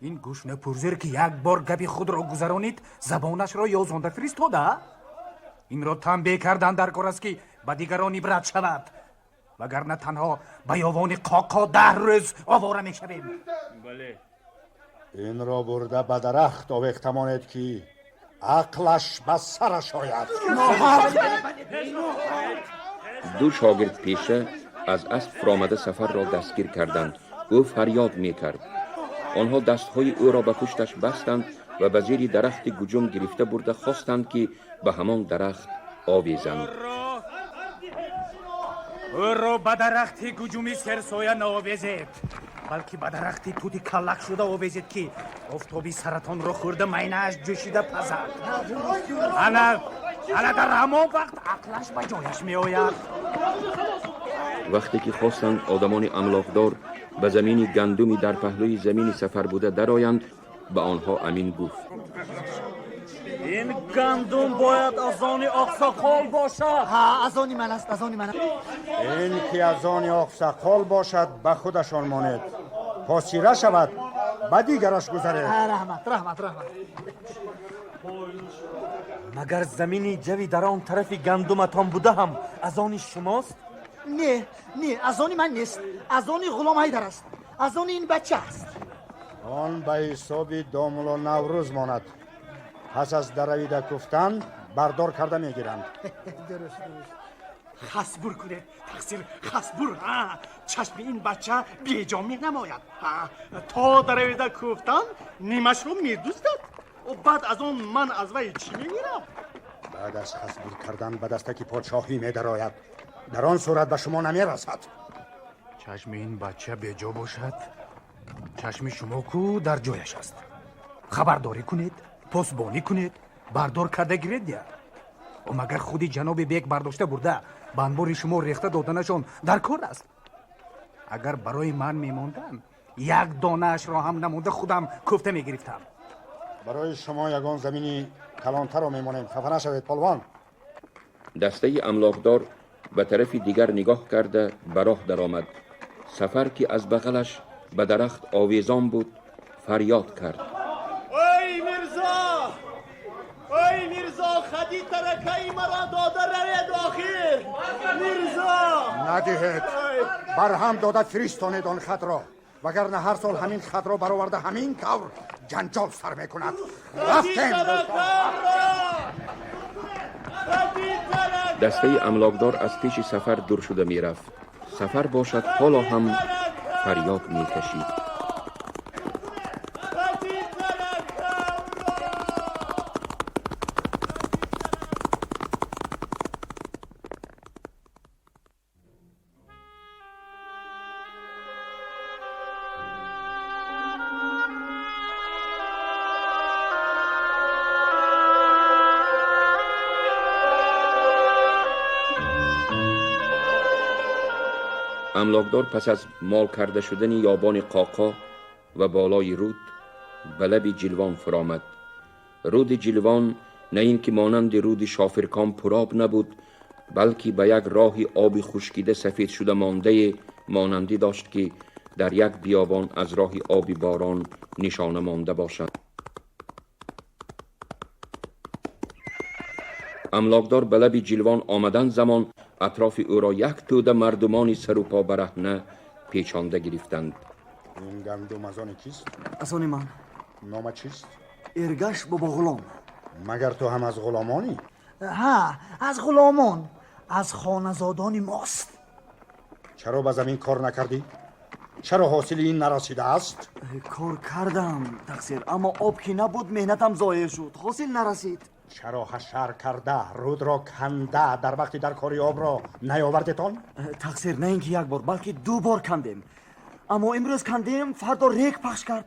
Ин гӯшнапурзир, ки як бор гапи худро гузаронид, забонашро ёзонда фиристода. Инро танбеҳ кардан дар кор аст, ки ба дигарон ибрат шавад, вагарна танҳо ба ёвони Қоқо 10 рӯз овора мешавем. Бале. Инро бурда ба дарахт овехта монед, ки ақлаш ба сараш ояд. Ду шогирд пеша аз асп фуромада, Сафарро дастгир карданд. Ӯ фарёд мекард. Онҳо дастҳои ӯро ба пушташ бастанд ва ба зери дарахти гуҷум гирифта бурда хостанд, ки ба ҳамон дарахт овезанд. Ӯро ба дарахти гуҷуми серсоя наовезед, балки ба дарахти тути каллак шуда овезед, ки офтоби саратонро хӯрда, майнааш ҷӯшида пазад. Ана, ана дар ҳамон вақт ақлаш ба ҷояш меояд. Вақте ки хостанд одамони амлокдор ба замини гандуми дар паҳлӯи замини Сафар буда дароянд, ба онҳо амин гуфт: Ин гандум бояд аз они Оқсоқол бошад. Ҳа, аз они ман аст, аз они ман аст. Ин ки аз они Оқсақол бошад, ба худашон монед, посира шавад, ба дигараш гузаред. Раҳмат, раҳмат, раҳмат. Магар замини ҷави дар он тарафи гандуматон буда ҳам аз они шумост? Не, не, аз они ман нест, аз они Ғулом Ҳайдар аст, аз они ин бача аст. Он ба ҳисоби домуло Наврӯз монад. Пас аз даравида куфтан бардор карда мегиранд. Дуруст, дуруст. Хасбур кунед, тақсир, хасбур. Чашми ин бача беҷо менамояд. То даравида куфтан нимашро медуздад. Баъд аз он ман аз вай чӣ мегирам? Баъд аз хасбур кардан ба дастаки подшоҳӣ медарояд. Дар он сурат ба шумо намерасад. Чашми ин бача беҷо бошад, чашми шумо ку дар ҷояш аст. Хабардорӣ кунед, посбонӣ кунед, бардор карда гиред. Я магар худи ҷаноби бек бардошта бурда ба анбори шумо рехта доданашон дар кор аст? Агар барои ман мемонданд, як донаашро ҳам намонда худам куфта мегирифтам. Барои шумо ягон замини калонтарро мемонем, хафа нашавед, полвон. Дастаи амлокдор ба тарафи дигар нигоҳ карда ба роҳ даромад. Сафар, ки аз бағалаш ба дарахт овезон буд, фарёд кард: Ой, Мирзо! Ой, Мирзо, хади таракаи маро дода равед охир! Мирзо! Надиҳед, барҳам дода фиристонед он хатро, вагарна ҳар сол ҳамин хатро бароварда, ҳамин тавр ҷанҷол сар мекунад. Рафтем. Дастаи амлокдор аз пеши Сафар дур шуда мерафт. Сафар бошад ҳоло ҳам фарёд мекашид. Амлокдор пас аз мол карда шудани ёбони Қоқо ва болои руд ба лаби Ҷилвон фуромад. Руди Ҷилвон на ин ки монанди руди Шофирком пуроб набуд, балки ба як роҳи оби хушкида сафед шуда мондае монандӣ дошт ки дар як биёбон аз роҳи оби борон нишона монда бошад. Амлокдор ба лаби Ҷилвон омадан замон атрофи ӯро як тӯда мардумони сару по бараҳна печонда гирифтанд. Ин гандум аз они кист? Аз они ман. Нома чист? Эргаш Бобоғулом. Магар ту ҳам аз ғуломонӣ? Ҳа, аз ғуломон, аз хоназодони мост. Чаро ба замин кор накардӣ? Чаро ҳосили ин нарасидааст? Кор кардам, тақсир, аммо об ки набуд, меҳнатам зоеъ шуд, ҳосил нарасид. Чаро ҳашар карда, рудро канда, дар вақти дар кори обро наёвардетон? Тақсир, на ин ки як бор, балки ду бор кандем. Аммо имрӯз кандем, фардо рег пахш кард.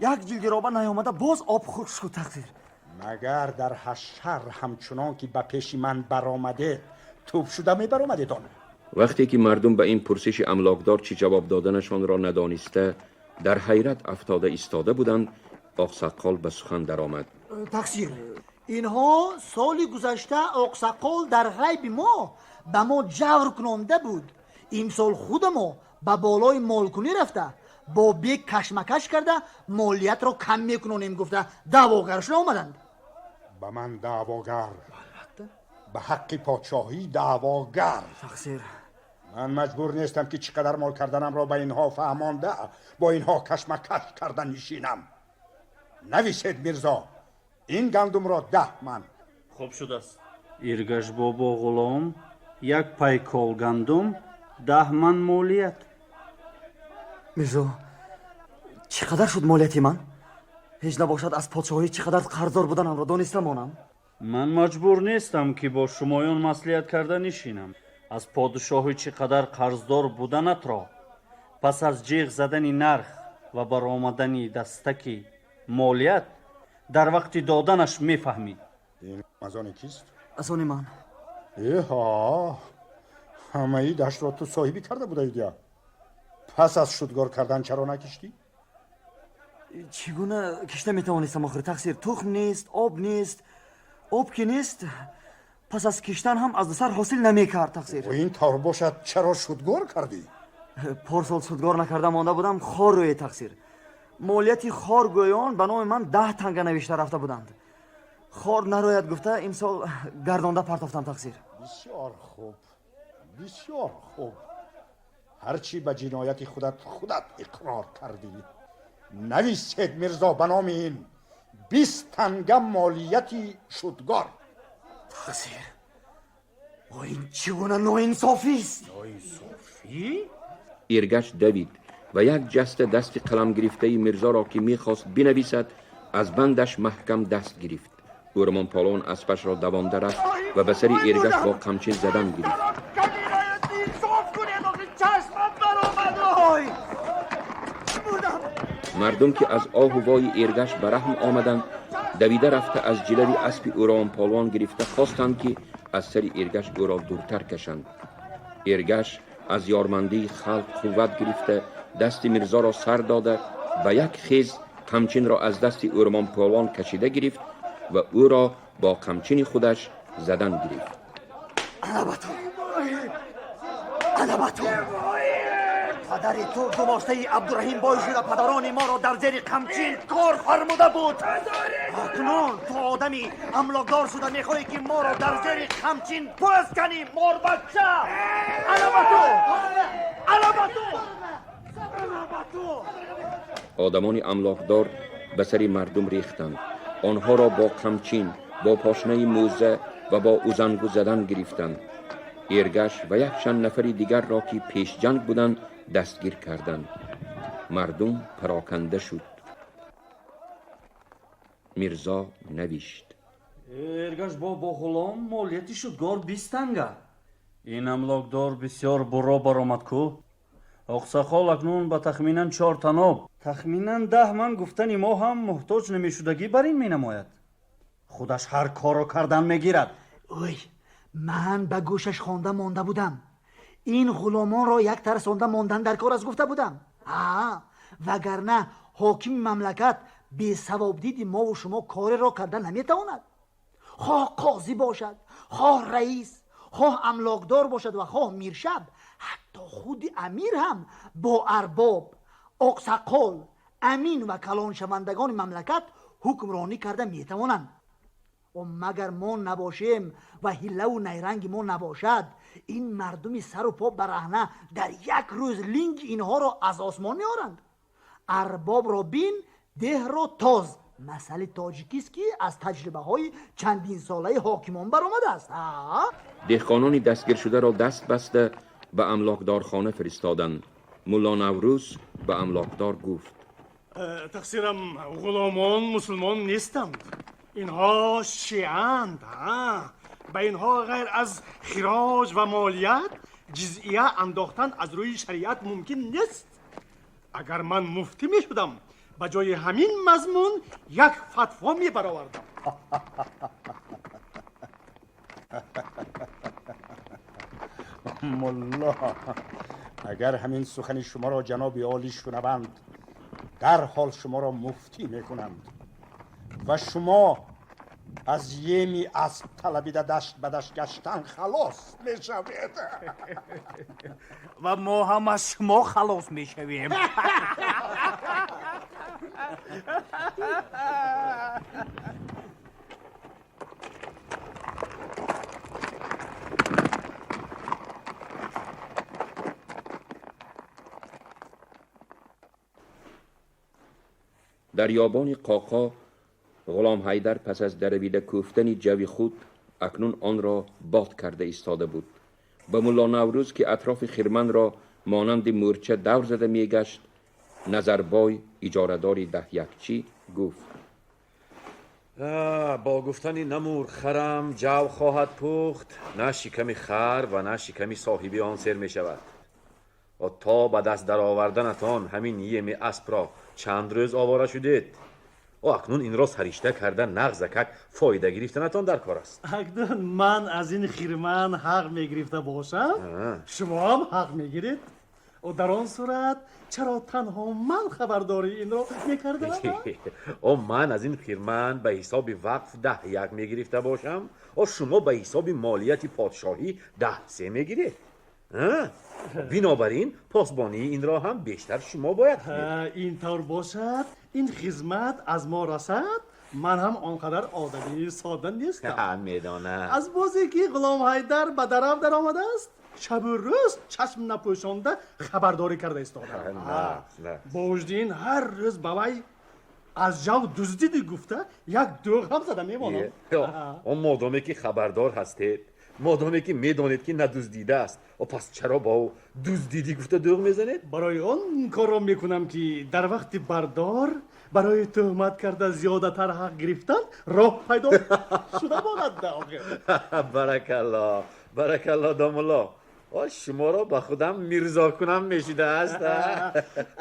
Як ҷилди роба наёмада, боз об хушк шуд, тақсир. Магар дар ҳашар ҳамчунон ки ба пеши ман баромадед, тӯб шуда мебаромадетон? Вақте ки мардум ба ин пурсиши амлокдор чӣ ҷавоб доданашонро надониста, дар ҳайрат афтода истода буданд, Оқсаққол ба сухан даромад. Тақсир, инҳо соли гузашта Оқсаққол дар ғайби мо ба мо ҷавр кунонда буд. Имсол худамо ба болои молкунӣ рафта, бо бег кашмакаш карда молиятро кам мекунонем гуфта даъвогар шуда омаданд. Ба ман даъвогар? Ба ҳаққи подшоҳӣ даъвогар? Тақсир, ман маҷбур нестам ки чӣ қадар мол карданамро ба инҳо фаҳмонда, бо инҳо кашмакаш карда нишинам. Нависед, Мирзо, ин гандумро 10 ман. Хуб шудааст. Иргаш Бобоғулом як пайкол гандум, 10 ман молият. Мирзо, чӣ қадар шуд молияти ман? Ҳеҷ набошад аз подшоҳӣ чӣ қадар қарздор буданамро дониста монам. Ман маҷбур нестам ки бо шумоён маслиҳат карда нишинам. Аз подшоҳӣ чӣ қадар қарздор буданатро пас аз ҷеғ задани нарх ва баромадани дастаки молият дар вақти доданаш мефаҳмӣ. Ин аз они кист? Аз они ман. Эҳа, ҳамаи даштро ту соҳибӣ карда будаидия. Пас аз шудгор кардан чаро накиштӣ? Чӣ гуна кишта метавонистам охир, тақсир? Тухм нест, об нест. Об ки нест, пас аз киштан ҳам аз сар ҳосил намекард, тақсир. Ин тавр бошад, чаро шудгор кардӣ? Порсол шудгор накарда монда будам, хор рӯе, тақсир. Молияти хоргӯён ба номи ман 10 танга навишта рафта буданд. Хор нарояд гуфта имсол гардонда партофтам, тақсир. Бисёр хуб, бисёр хуб. Ҳарчи ба ҷинояти худат худат иқрор кардӣ. Нависед, Мирзо, ба номи ин 20 танга молияти шудгор. Тақсир, о ин чӣ гуна ноинсофист? Ноинсофӣ? Иргаш давид ва як ҷаста дасти қалам гирифтаи Мирзоро ки мехост бинависад, аз бандаш маҳкам даст гирифт. Ӯрмон Полвон аспашро давонда рафт ва ба сари Иргаш бо қамчин задан гирифт. Мардум ки аз оҳу вои Иргаш ба раҳм омаданд, давида рафта аз ҷилави аспи Ӯромон Полвон гирифта хостанд ки аз сари Иргаш ӯро дуртар кашанд. Иргаш аз ёрмандии халқ қувват гирифта, дасти Мирзоро сар дода, ба як хез қамчинро аз дасти Ӯромон Полвон кашида гирифт ва ӯро бо қамчини худаш задан гирифт. Ана ба ту! Ана ба ту! Падари ту гумоштаи Абдураҳим бой шуда падарони моро дар зери қамчин кор фармуда буд. Акнун ту одами амлокдор шуда мехоҳӣ ки моро дар зери қамчин пӯст канӣ, морбача! Ана ба ту! Ана ба ту! Ана ба ту! Одамони амлокдор ба сари мардум рехтанд. Онҳоро бо қамчин, бо пошнаи мӯза ва бо узангу задан гирифтанд. Эргаш ва якчанд нафари дигарро, ки пешҷанг буданд, дастгир карданд. Мардум пароканда шуд. Мирзо навишт: Эргаш бо ғулом молияти шудгор 20 танга. Ин амлокдор бисёр бурро баромад ку. Оқсақол акнун ба тахминан 4 таноб, тахминан 10 ман гуфтани мо ҳам муҳтоҷ намешудагӣ бар ин менамояд. Худаш ҳар корро кардан мегирад. Ой, ман ба гӯшаш хонда монда будам. Ин ғуломонро як тарсонда мондан дар кор аст гуфта будам. Вагарна ҳокими мамлакат бесавобдиди мову шумо кореро карда наметавонад. Хоҳ қозӣ бошад, хоҳ раис, хоҳ амлокдор бошад ва хоҳ миршаб, ҳатто худи амир ҳам бо арбоб, оқсақол, амин ва калоншавандагони мамлакат ҳукмронӣ карда метавонанд. Магар мо набошем ва ҳиллаву найранги мо набошад, ин мардуми сару по бараҳна дар як рӯз линги инҳоро аз осмон меоранд. Арбобро бин, деҳро тоз. Масъали тоҷикист, ки аз таҷрибаҳои чандинсолаи ҳокимон баромадааст. Деҳқонони дастгиршударо даст баста ба амлокдорхона фиристоданд. Мулло Наврӯз ба амлокдор гуфт: тақсирам, ғуломон мусулмон нестанд. Инҳо шиаанд. Ба инҳо ғайр аз хироҷ ва молият ҷизия андохтан аз рӯи шариат мумкин нест. Агар ман муфтӣ мешудам, ба ҷои ҳамин мазмун як фатво мебаровардам. Мулло, агар ҳамин сухани шуморо ҷаноби олӣ шунаванд, дарҳол шуморо муфтӣ мекунанд ва шумо аз еми асб талабида дашт ба дашт гаштан халос мешавед. Ва мо ҳам аз шумо халос мешавем. Дар ёбони Қоқо Ғулом Ҳайдар пас аз даравида кӯфтани ҷави худ акнун онро бод карда истода буд. Ба Мулло Наврӯз, ки атрофи хирманро монанди мӯрча давр зада мегашт, Назарбой, иҷорадори даҳякчӣ, гуфт: бо гуфтани намур харам ҷав хоҳад пухт, на шиками хар ва на шиками соҳиби он сер мешавад. То ба даст дароварданатон ҳамин еми аспро чанд рӯз овора шудед. Акнун инро саришта карда нағзакак фоида гирифтанатон дар кор аст. Акнун ман аз ин хирман ҳақ мегирифта бошам, шумо ҳам ҳақ мегиред. Дар он сурат чаро танҳо ман хабардори инро мекардам? Ман аз ин хирман ба ҳисоби вақф 10 1 мегирифта бошам, шумо ба ҳисоби молияти подшоҳӣ 10 3 мегиред. Бинобар ин посбонии инро ҳам бештар шумо бояд кунед. Ин тавр бошад, ин хизмат аз мо расад, ман ҳам он қадар одами сода нестам. Медонам. Аз бозе ки Ғулом Ҳайдар ба дарав даромадааст, шабу рӯз чашм напӯшонда хабардорӣ карда истодам. Бо вуҷуди ин ҳар рӯз ба вай аз ҷав дуздиди гуфта як дӯғ ҳам зада мемонам. Он модоме ки хабардор ҳастед, модоме ки медонед ки надуздидааст, пас чаро бо ӯ дуздидӣ гуфта дӯғ мезанед? Барои он корро мекунам, ки дар вақти бардор барои тӯҳмат карда зиёдатар ҳақ гирифтан роҳ пайдо шуда монад. Баракалло, баракалло, домулло. Шуморо ба худам мирзо кунам мешудааст.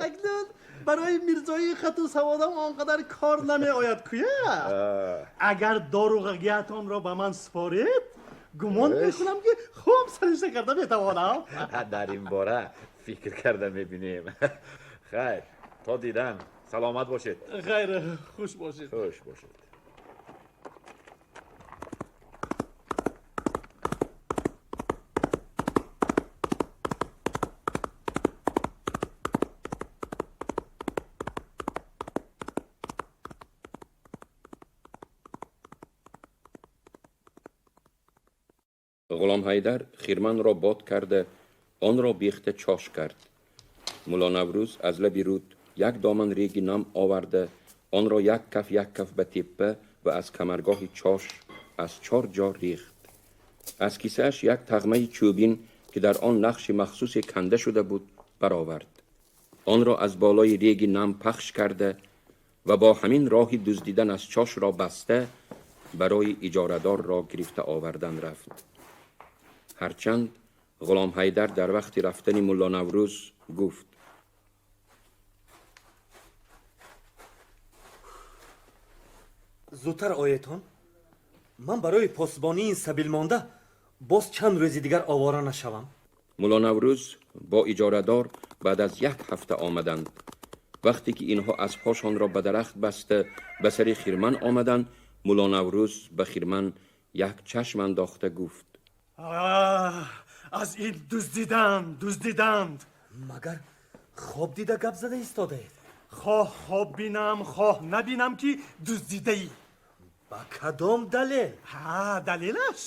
Акнун барои мирзои хату саводам он қадар кор намеояд куя. Агар доруғагиатонро ба ман супоред, гумон мекунам, ки хуб саришта карда метавонам. Дар ин бора фикр карда мебинем. Хайр, то дидан, саломат бошед. Хайр, хуш бошед. Хуш бошед. Ғулом Ҳайдар хирманро бод карда, онро бехта чош кард. Мулло Наврӯз аз лаби руд як доман реги нам оварда, онро як каф як каф ба теппа ва аз камаргоҳи чош аз чор ҷо рехт. Аз кисааш як тағмаи чӯбин, ки дар он нақши махсусе канда шуда буд, баровард. Онро аз болои реги нам пахш карда ва бо ҳамин роҳи дуздидан аз чошро баста барои иҷорадорро гирифта овардан рафт. Ҳарчанд Ғулом Ҳайдар дар вақти рафтани Мулло Наврӯз гуфт: Зудтар оетон, ман барои посбонии ин сабил монда боз чанд рӯзи дигар овора нашавам. Мулло Наврӯз бо иҷорадор баъд аз як ҳафта омаданд. Вақте ки инҳо аспҳошонро ба дарахт баста ба сари хирман омаданд, Мулло Наврӯз ба хирман як чашм андохта гуфт: Аз ин дуздиданд, дуздиданд. Магар хоб дида гап зада истодаед? Хоҳ хоб бинам, хоҳ набинам, ки дуздидаӣ. Ба кадом далел? Ҳа, далелаш,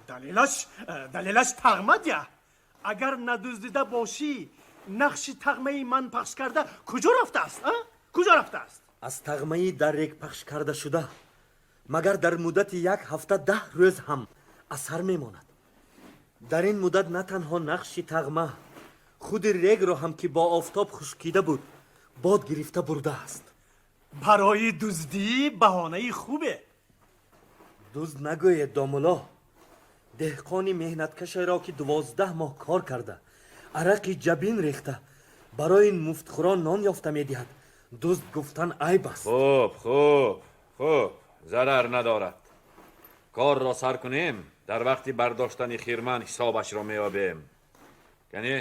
далелаш, далелаш тағма дия. Агар надуздида бошӣ, нақши тағмаи ман пахш карда куҷо рафтааст? Куҷо рафтааст? Аз тағмаи дар рег пахш карда шуда магар дар муддати як ҳафта 10 рӯз ҳам асар мемонад. Дар ин муддат на танҳо нақши тағма, худи регро ҳам, ки бо офтоб хушкида буд, бод гирифта бурдааст. Барои дуздӣ баҳонаи хубе. Дузд нагӯед, домулло. Деҳқони меҳнаткашеро, ки 12 моҳ кор карда, арақи ҷабин рехта, барои муфтхӯрон нон ёфта медиҳад, дузд гуфтан айб аст. Хуб, хуб, хуб, зарар надорад. Корро сар кунем, дар вақти бардоштани хирман ҳисобашро меёбем. Кане?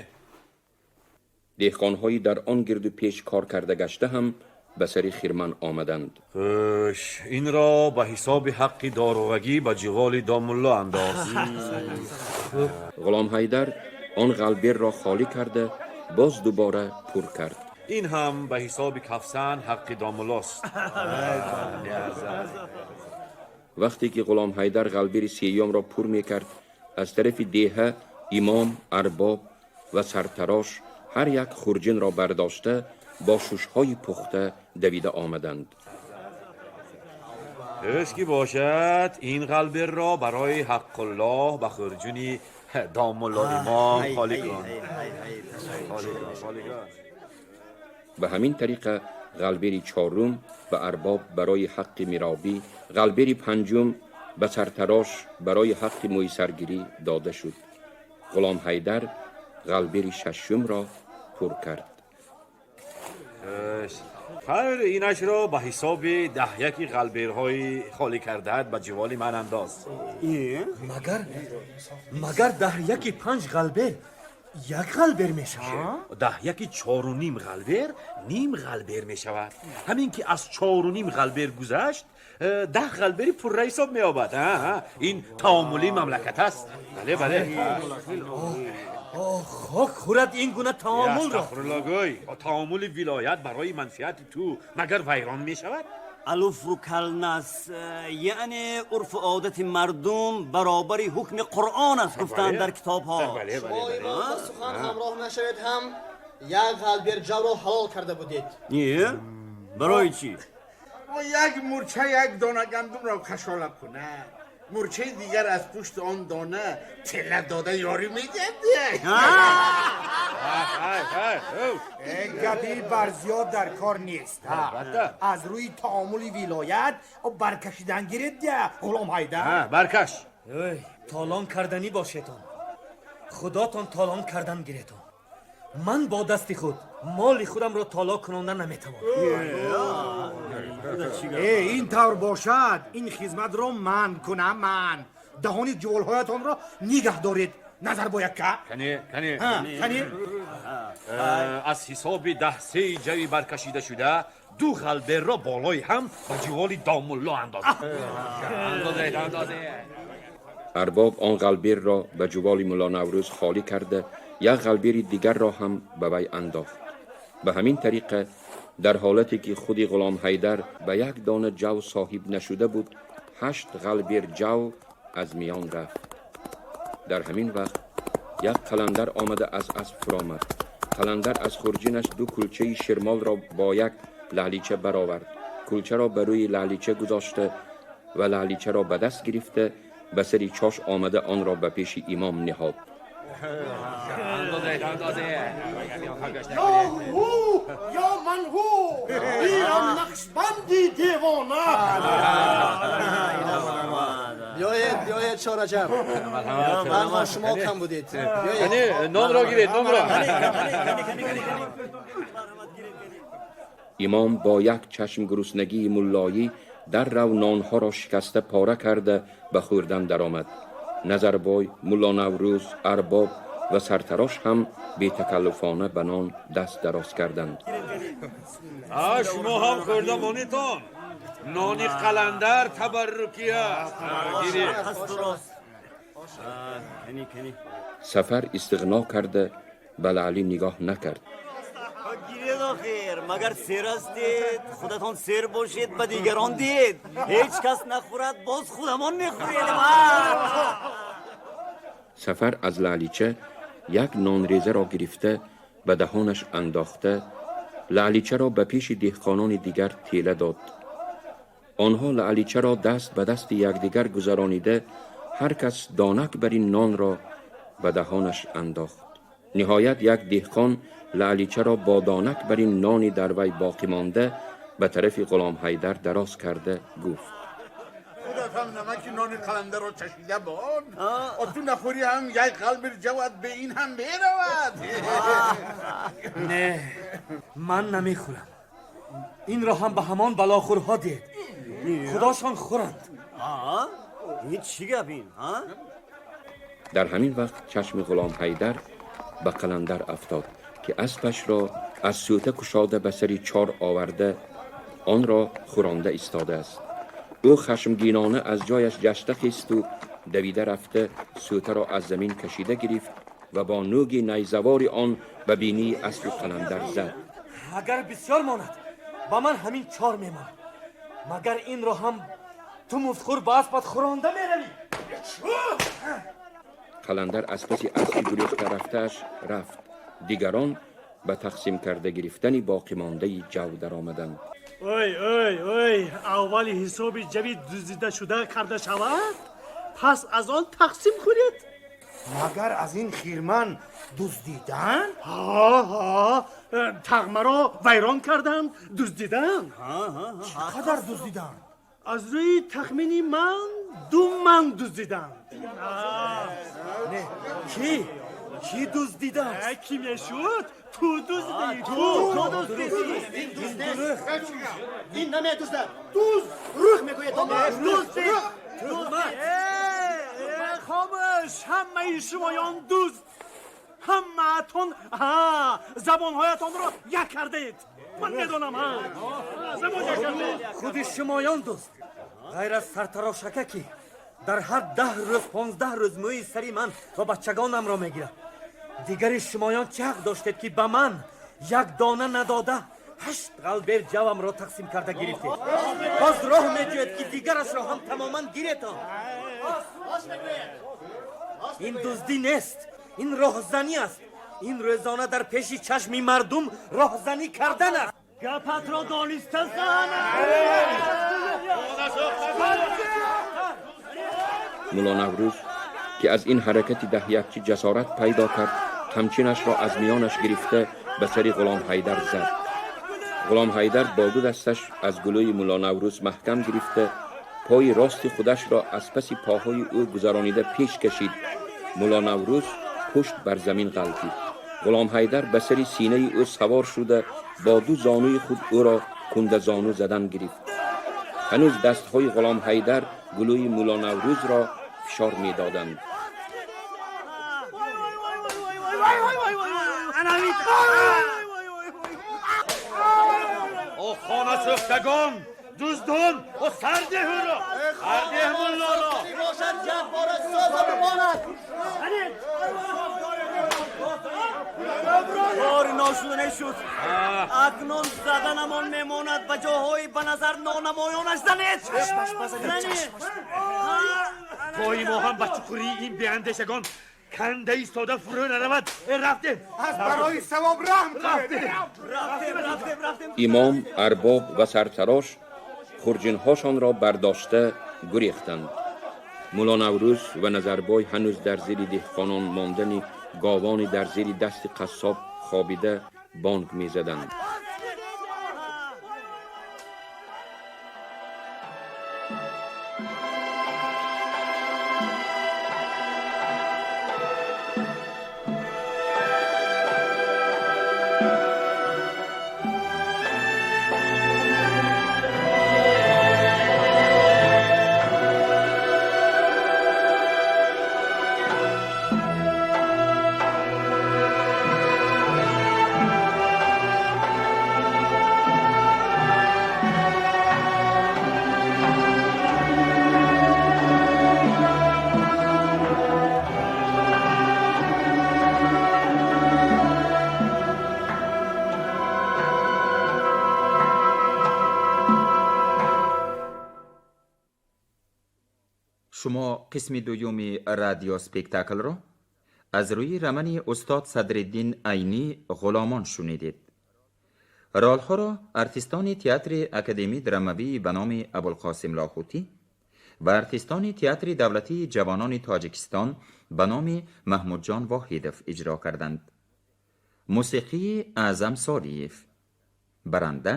Деҳқонҳои дар он гирду пеш кор карда гашта ҳам ба сари хирман омаданд. Хуш, инро ба ҳисоби ҳаққи доруғагӣ ба ҷиволи домулло андоз. Ғулом Ҳайдар он ғалберро холӣ карда боз дубора пур кард. Ин ҳам ба ҳисоби кафсан ҳаққи домуллост. Вақте ки Ғулом Ҳайдар ғалбери сеюмро пур мекард, аз тарафи деҳа имом, арбоб ва сартарош ҳар як хурҷинро бардошта бо шушҳои пухта давида омаданд. Ҳеч ки бошад, ин ғалберро барои ҳаққуллоҳ ба хурҷуни домулло имом холӣ кун. Ба ҳамин тариқа ғалбери чорум ба арбоб барои ҳаққи миробӣ, ғалбери панҷум ба сартарош барои ҳаққи мӯйсаргирӣ дода шуд. Ғулом Ҳайдар ғалбери шашумро пур кард. Хайр, инашро ба ҳисоби 10 ғалберҳои холӣ кардаат ба ҷиволи ман андоз. Магар 10 5 ғалбер як ғалбер мешавад? 10 4.5 ғалбер ним ғалбер мешавад. Ҳамин ки аз 4.5 ғалбер гузашт, 10 ғалбери пурра ҳисоб меёбад. Ин таомули мамлакат аст. Бале, бале. Хок хӯрад ин гуна таомулро. Астағфирулло гӯй, таомули вилоят барои манфиати ту магар вайрон мешавад? Алуфу калнас, яъне урфу одати мардум баробари ҳукми Қуръон аст, гуфтанд дар китобҳо. Шумо имом ба сухан ҳамроҳ нашавед ҳам як ғалбер ҷавро ҳалол карда будед. Не? Барои чӣ? Як мурча як дона гандумро кашола кунад, мурчаи дигар аз пушти он дона тела дода ёрӣ медиҳад. Гапи барзиёд дар кор нест. Аз рӯи таомули вилоят баркашидан гиред, Ғулом Ҳайдар. Баркаш. Толон карданӣ бошетон, худотон толон кардан гиретон. Ман бо дасти худ моли худамро толо кунонда наметавонам. Ин тавр бошад, ин хизматро ман кунам. Ман даҳони ҷуволҳоятонро нигаҳ доред. Назар бояд ка. Кане, кане, кане. Аз ҳисоби 10 ҷави баркашида шуда 2 ғалберро болои ҳам ба ҷиволи домулло андозед. Андозед, андозед. Арбоб он ғалберро ба ҷуволи Мулло Наврӯз холӣ карда як ғалбери дигарро ҳам ба вай андохт. Ба ҳамин тариқа дар ҳолате ки худи Ғулом Ҳайдар ба як дона ҷав соҳиб нашуда буд, 8 ғалбер ҷав аз миён рафт. Дар ҳамин вақт як қаландар омада аз асп фуромад. Қаландар аз хурҷинаш 2 кулчаи ширмолро бо як лаълича баровард. Кулчаро ба рӯи лаълича гузошта ва лаъличаро ба даст гирифта به سری چاش آمده آن را به پیش امام نهاد. یا هو یا من هو ایران نقشبندی دیوانه. بیایید بیایید شاه رجب، من شما کم بودید. نام را گیرید، نام را. امام با یک چشم گرسنگی ملایی در رو نانها را شکسته پاره کرده به خوردن درآمد. نظربای، ملا نوروز، ارباب و سرتراش هم بی تکلفانه به نان دست دراز کردند. شما هم خورده مانیتان. نانی قلندر تبرکی است. سفر استغنا کرده به لعلی نگاه نکرد. گیرید آخر، مگر سیر هستید؟ خودتان سیر باشید به دیگران دید. هیچ کس نخورد باز خودمان میخوریم. سفر از لعلیچه یک نانریزه را گرفته به دهانش انداخته، لعلیچه را به پیش دهقانان دیگر تیله داد. آنها لعلیچه را دست به دست یکدیگر گذرانیده، هر کس دانک بر این نان را به دهانش انداخت. نهایت یک دهقان لعلیچه را با دانک بر این نانی در وی باقی مانده به طرف غلام حیدر دراز کرده گفت: خودت هم نمک نان قلنده را چشیده بان، تو نخوری هم یک قلب جواد به این هم برود. نه، من نمیخورم. این را هم به همان بلاخورها دید، خداشان خورند. این چی گپ این؟ در همین وقت چشم غلام حیدر به قلندر افتاد که اسبش را از سوته کشاده به سری چار آورده، آن را خورانده ایستاده است. او خشمگینانه از جایش جشته خیست و دویده رفته سوته را از زمین کشیده گرفت و با نوگ نیزوار آن به بینی اسب قلندر زد. اگر بسیار ماند با من همین چار میماند، مگر این را هم تو مفتخور با اسبت خورانده میروی؟ قلندر از پس اسب گریخته رفتهش رفت. دیگران به تقسیم کرده گرفتن باقی مانده جو در آمدند. اوی اوی اوی، اول حساب جوی دزدیده شده کرده شود، پس از آن تقسیم کنید. مگر از این خیرمن دزدیدن؟ ها ها، تغمه را ویران کردند، دزدیدن. چقدر دزدیدن؟ از روی تخمینی من 2 من دزدیدن. نه، کی دزدیده است؟ کی میشد؟ تو دزدیدی. تو دزدیدی. این نمیدزدد، دوز روح میگوید. دزدی. خاموش، همه شمایان دزد، همه‌تان زبانهایتان را یک کردید. من میدانم زبان یک کردید. خود شمایان دزد، غیر از سرتراشکه که در هر 10 روز 15 روز موی سری من و بچگانم را میگیرد. دیگر شمایان چه حق داشتید که به من یک دانه نداده 8 غلبر جوم را تقسیم کرده گرفتید؟ باز راه میجوید که دیگرش را هم تماما گیرتان. این دزدی نیست، این راهزنی است. این روزانه در پیش چشم مردم راهزنی کردن است. گپت را دانسته زن. ملا نوروز که از این حرکت دهیکچی جسارت پیدا کرد، همچینش را از میانش گرفته به سر غلام حیدر زد. غلام حیدر با 2 دستش از گلوی ملا نوروز محکم گرفته، پای راست خودش را از پس پاهای او گذرانیده پیش کشید. ملا نوروز پشت بر زمین غلتید. غلام حیدر به سر سینه او سوار شده با 2 زانوی خود او را کنده زانو زدن گرفت. هنوز دستهای غلام حیدر گلوی ملا نوروز را فشار می دادند. او خانه سوختگان، دزدان و سرده را، سرده ملا را. کار ناشده شد. اکنون زدنمان میماند به جاهای به نظر نانمایانش زنید. زنید. پای ما هم به چکری این بیاندیشگان کنده ایستاده فرو نرود. رفتیم از برای ثواب رحم کنید. رفتیم. امام، ارباب و سرتراش خورجینهاشان را برداشته گریختند. Мулло Наврӯз ва Назарбой ҳанӯз дар зери деҳқонон мондани говони дар зери дасти қассоб хобида бонг мезаданд. Шумо қисми дуюми радиоспектаклро аз рӯи романи устод Садриддин Айнӣ «Ғуломон» шунидед. Ролҳоро артистони театри академии драмавии ба номи Абулқосим Лоҳутӣ ва артистони театри давлатии ҷавонони Тоҷикистон ба номи Маҳмудҷон Воҳидов иҷро карданд. Мусиқии Аъзам Солиев, баранда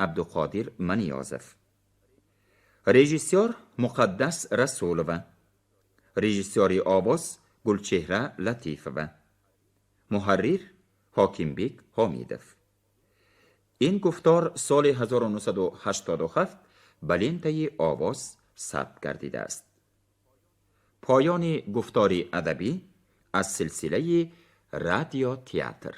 Абдуқодир Маниёзов, режиссёр Муқаддас Расулова, режиссёри овоз Гулчеҳра Латифова, муҳаррир Ҳокимбек Ҳомидов. Ин гуфтор соли 1987 ба лентаи овоз сабт гардидааст. Поёни гуфтори адабӣ аз силсилаи радиотеатр.